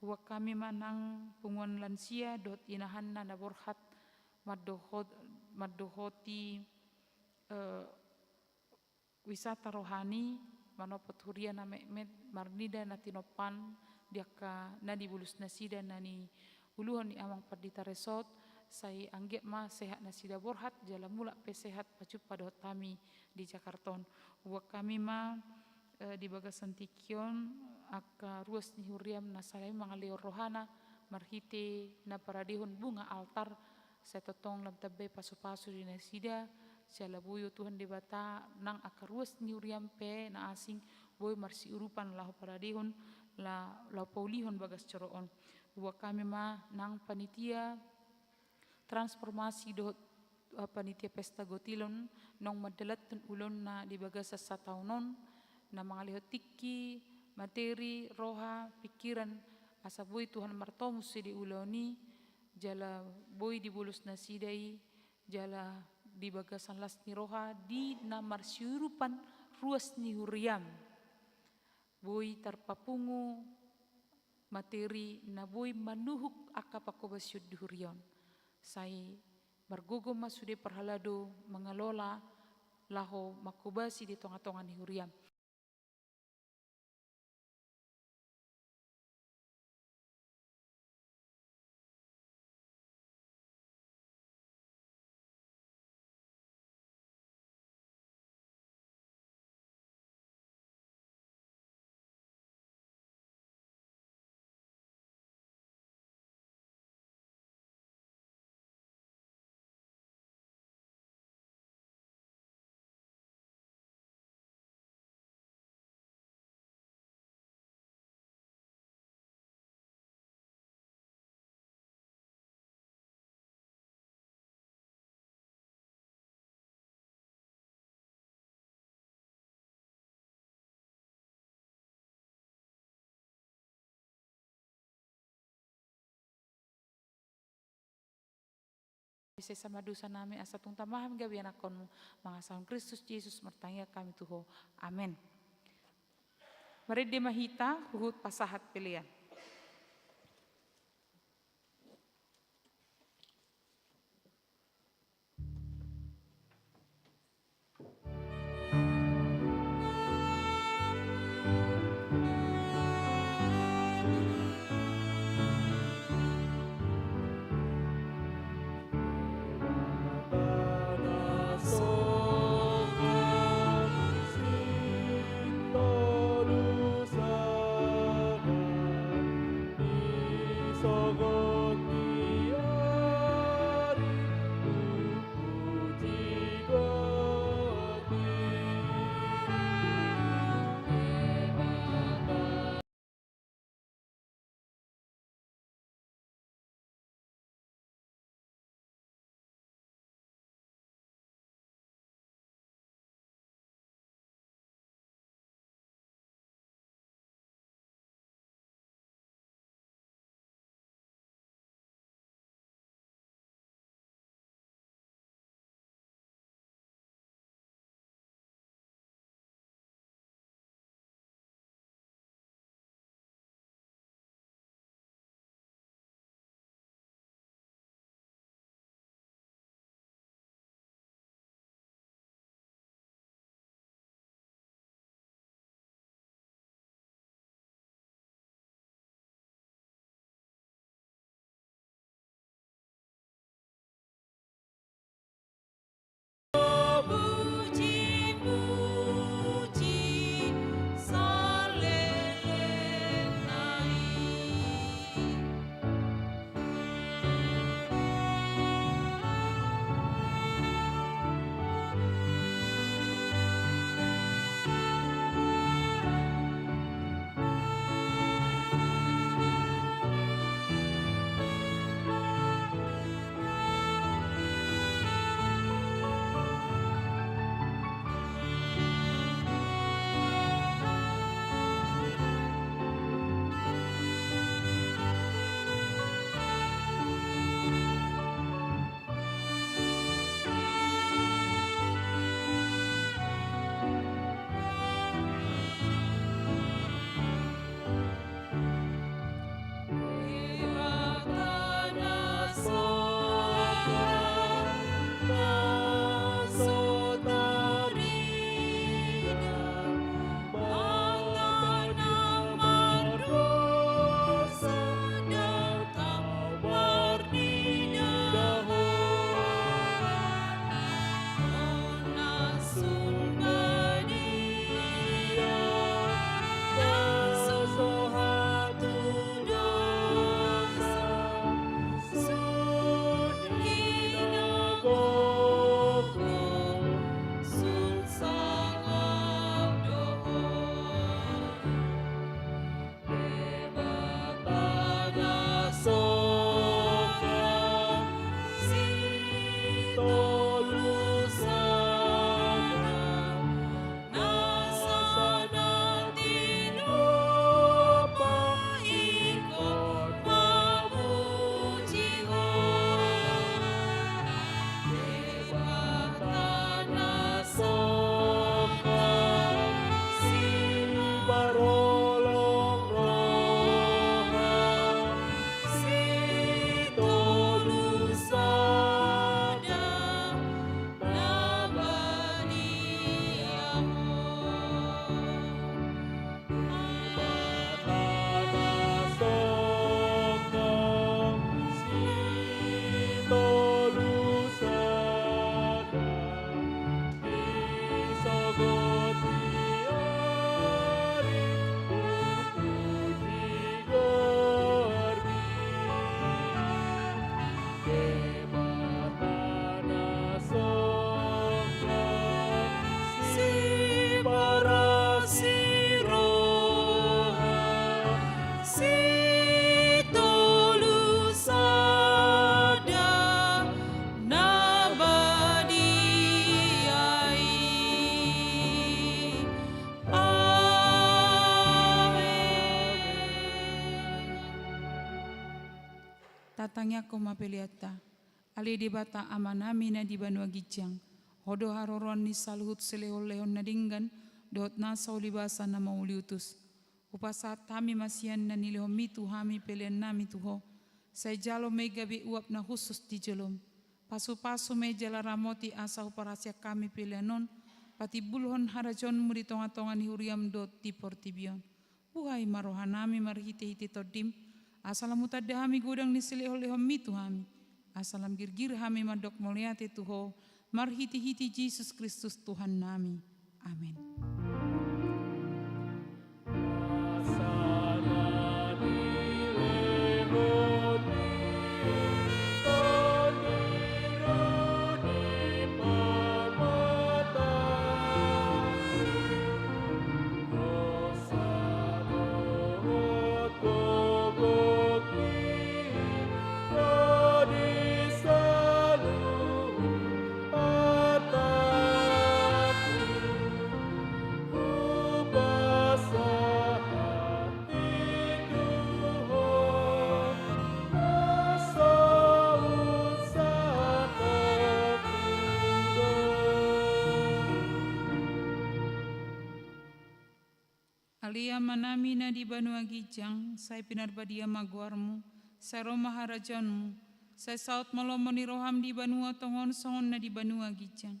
Buat hami ma nang punguan lansia dohot inahanna na borhat mandohot-, mandohoti, eh, wisata rohani, manopot huria na metmet, marnida na tinompaan di angka na di bolus nasida na niuluhon ni Amang Pandita Resort, sai anggiat ma sehat nasida borhat, jala mulak pe sehat pajumpa dohot hami di Jakarta on. Buat hami ma, eh, di bagasan tingki on, angka ruas ni huriam na saleleng i mangalehon rohana, marhite na paradehon bunga altar, sai tongtong lam tambai pasu-pasu di nasida, siala boi, o Tuhan Debata, nang angka ruas ni huriam pe na asing, boi marsiurupan laho paradehon, la-, laho paulihon bagas joro on. Buat hami ma nang panitia transformasi dohot, eh, panitia pesta gotilon, naung mandalanhon ulaonna di bagasan sataon on, na mangalehon tingki, materi, roha, pikiran, asa boi Tuhan martomu sude ulaon i, jala boi di bolus nasida i, jala di bagasan las ni roha, di na marsiurupan ruas ni huriam. Boi tarpapungu materi na boi manuhuk angka pangkobasion di huria on. Sai margogo ma sude parhalado mangelola laho mangkobasi di tonga-tonga ni huriam. Sesa ma dosanami, asa tung tama hami gabe ianakhonmu, mangasahon Kristus Jesus martangiang hami tu Ho. Amen. Marende ma hita huhut pasahat pelean. Tangiangkon ma peleanta. Ale Debata Amanami na di banua ginjang, Ho do haroroan ni saluhut silehonlehon na denggan dohot nasa ulibasa na mauliutus. Hupasahat hami ma sian na nilehonMi tu hami peleannami tu Ho. Sai jalo ma i gabe uap na hushus di jolom. Pasupasu ma i jala ramoti asa huparhaseang hami pelean on patimbulhon harajaonMu di tongatonga ni huriaM dohot di portibi on. Buhai ma rohanami marhitehite TondiM, asa lam hutanda hami godang ni silehonlehonMi tu hami, asa lam girgir hami mandok mauliate tu Ho, marhitehite Jesus Kristus Tuhannami. Amen. Ale Amanami na di banua ginjang, sai pinarbadia ma goarMu, sai ro ma harajaonMu, sai saut ma lomo ni rohaM di banua tonga on songon na di banua ginjang.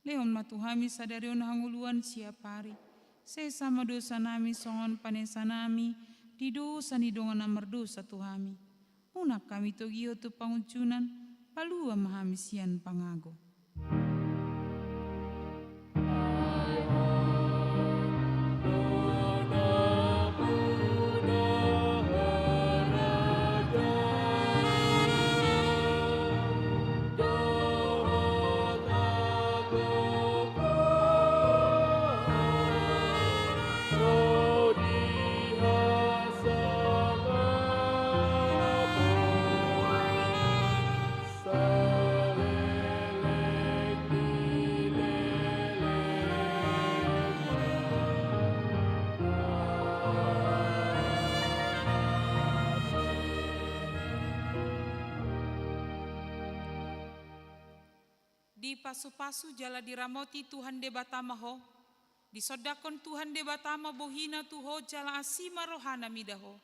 Lehon ma tu hami sadari on hangoluan siapari. Sesa ma dosanami songon panesanami di dosa ni dongan na mardosa tu hami. Unang hami togihon tu pangunjunan, palua ma hami sian pangago. Dipasupasu jala diramoti Tuhan Debata ma ho. Disondangkon Tuhan Debata ma bohina tu ho jala asi ma rohana mida ho.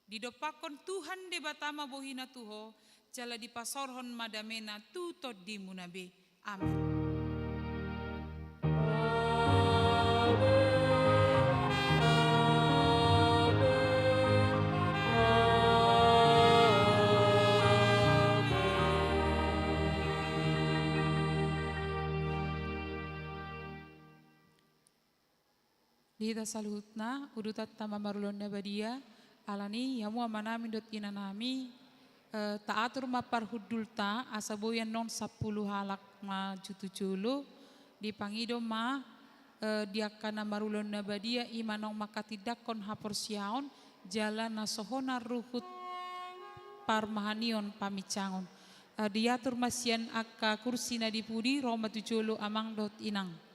Didompakkon Tuhan Debata ma bohina tu ho, jala dipasaorhon ma damena tu tondimuna be. Amen. Di hita saluhutna, udutanta ma marulaon na badia, alani i hamu amanami dohot inanami, eh, taatur ma parhundulta, asa boi annon sampulu halak maju tu jolo, dipangido ma, eh, di angka na marulaon na badia, i ma naung mangkatindangkon haporseaon, jala na so holan ruhut parmahanion paminsangon. Eh, diatur ma sian angka kursi na di pudi, ro ma tu jolo amang dohot inang.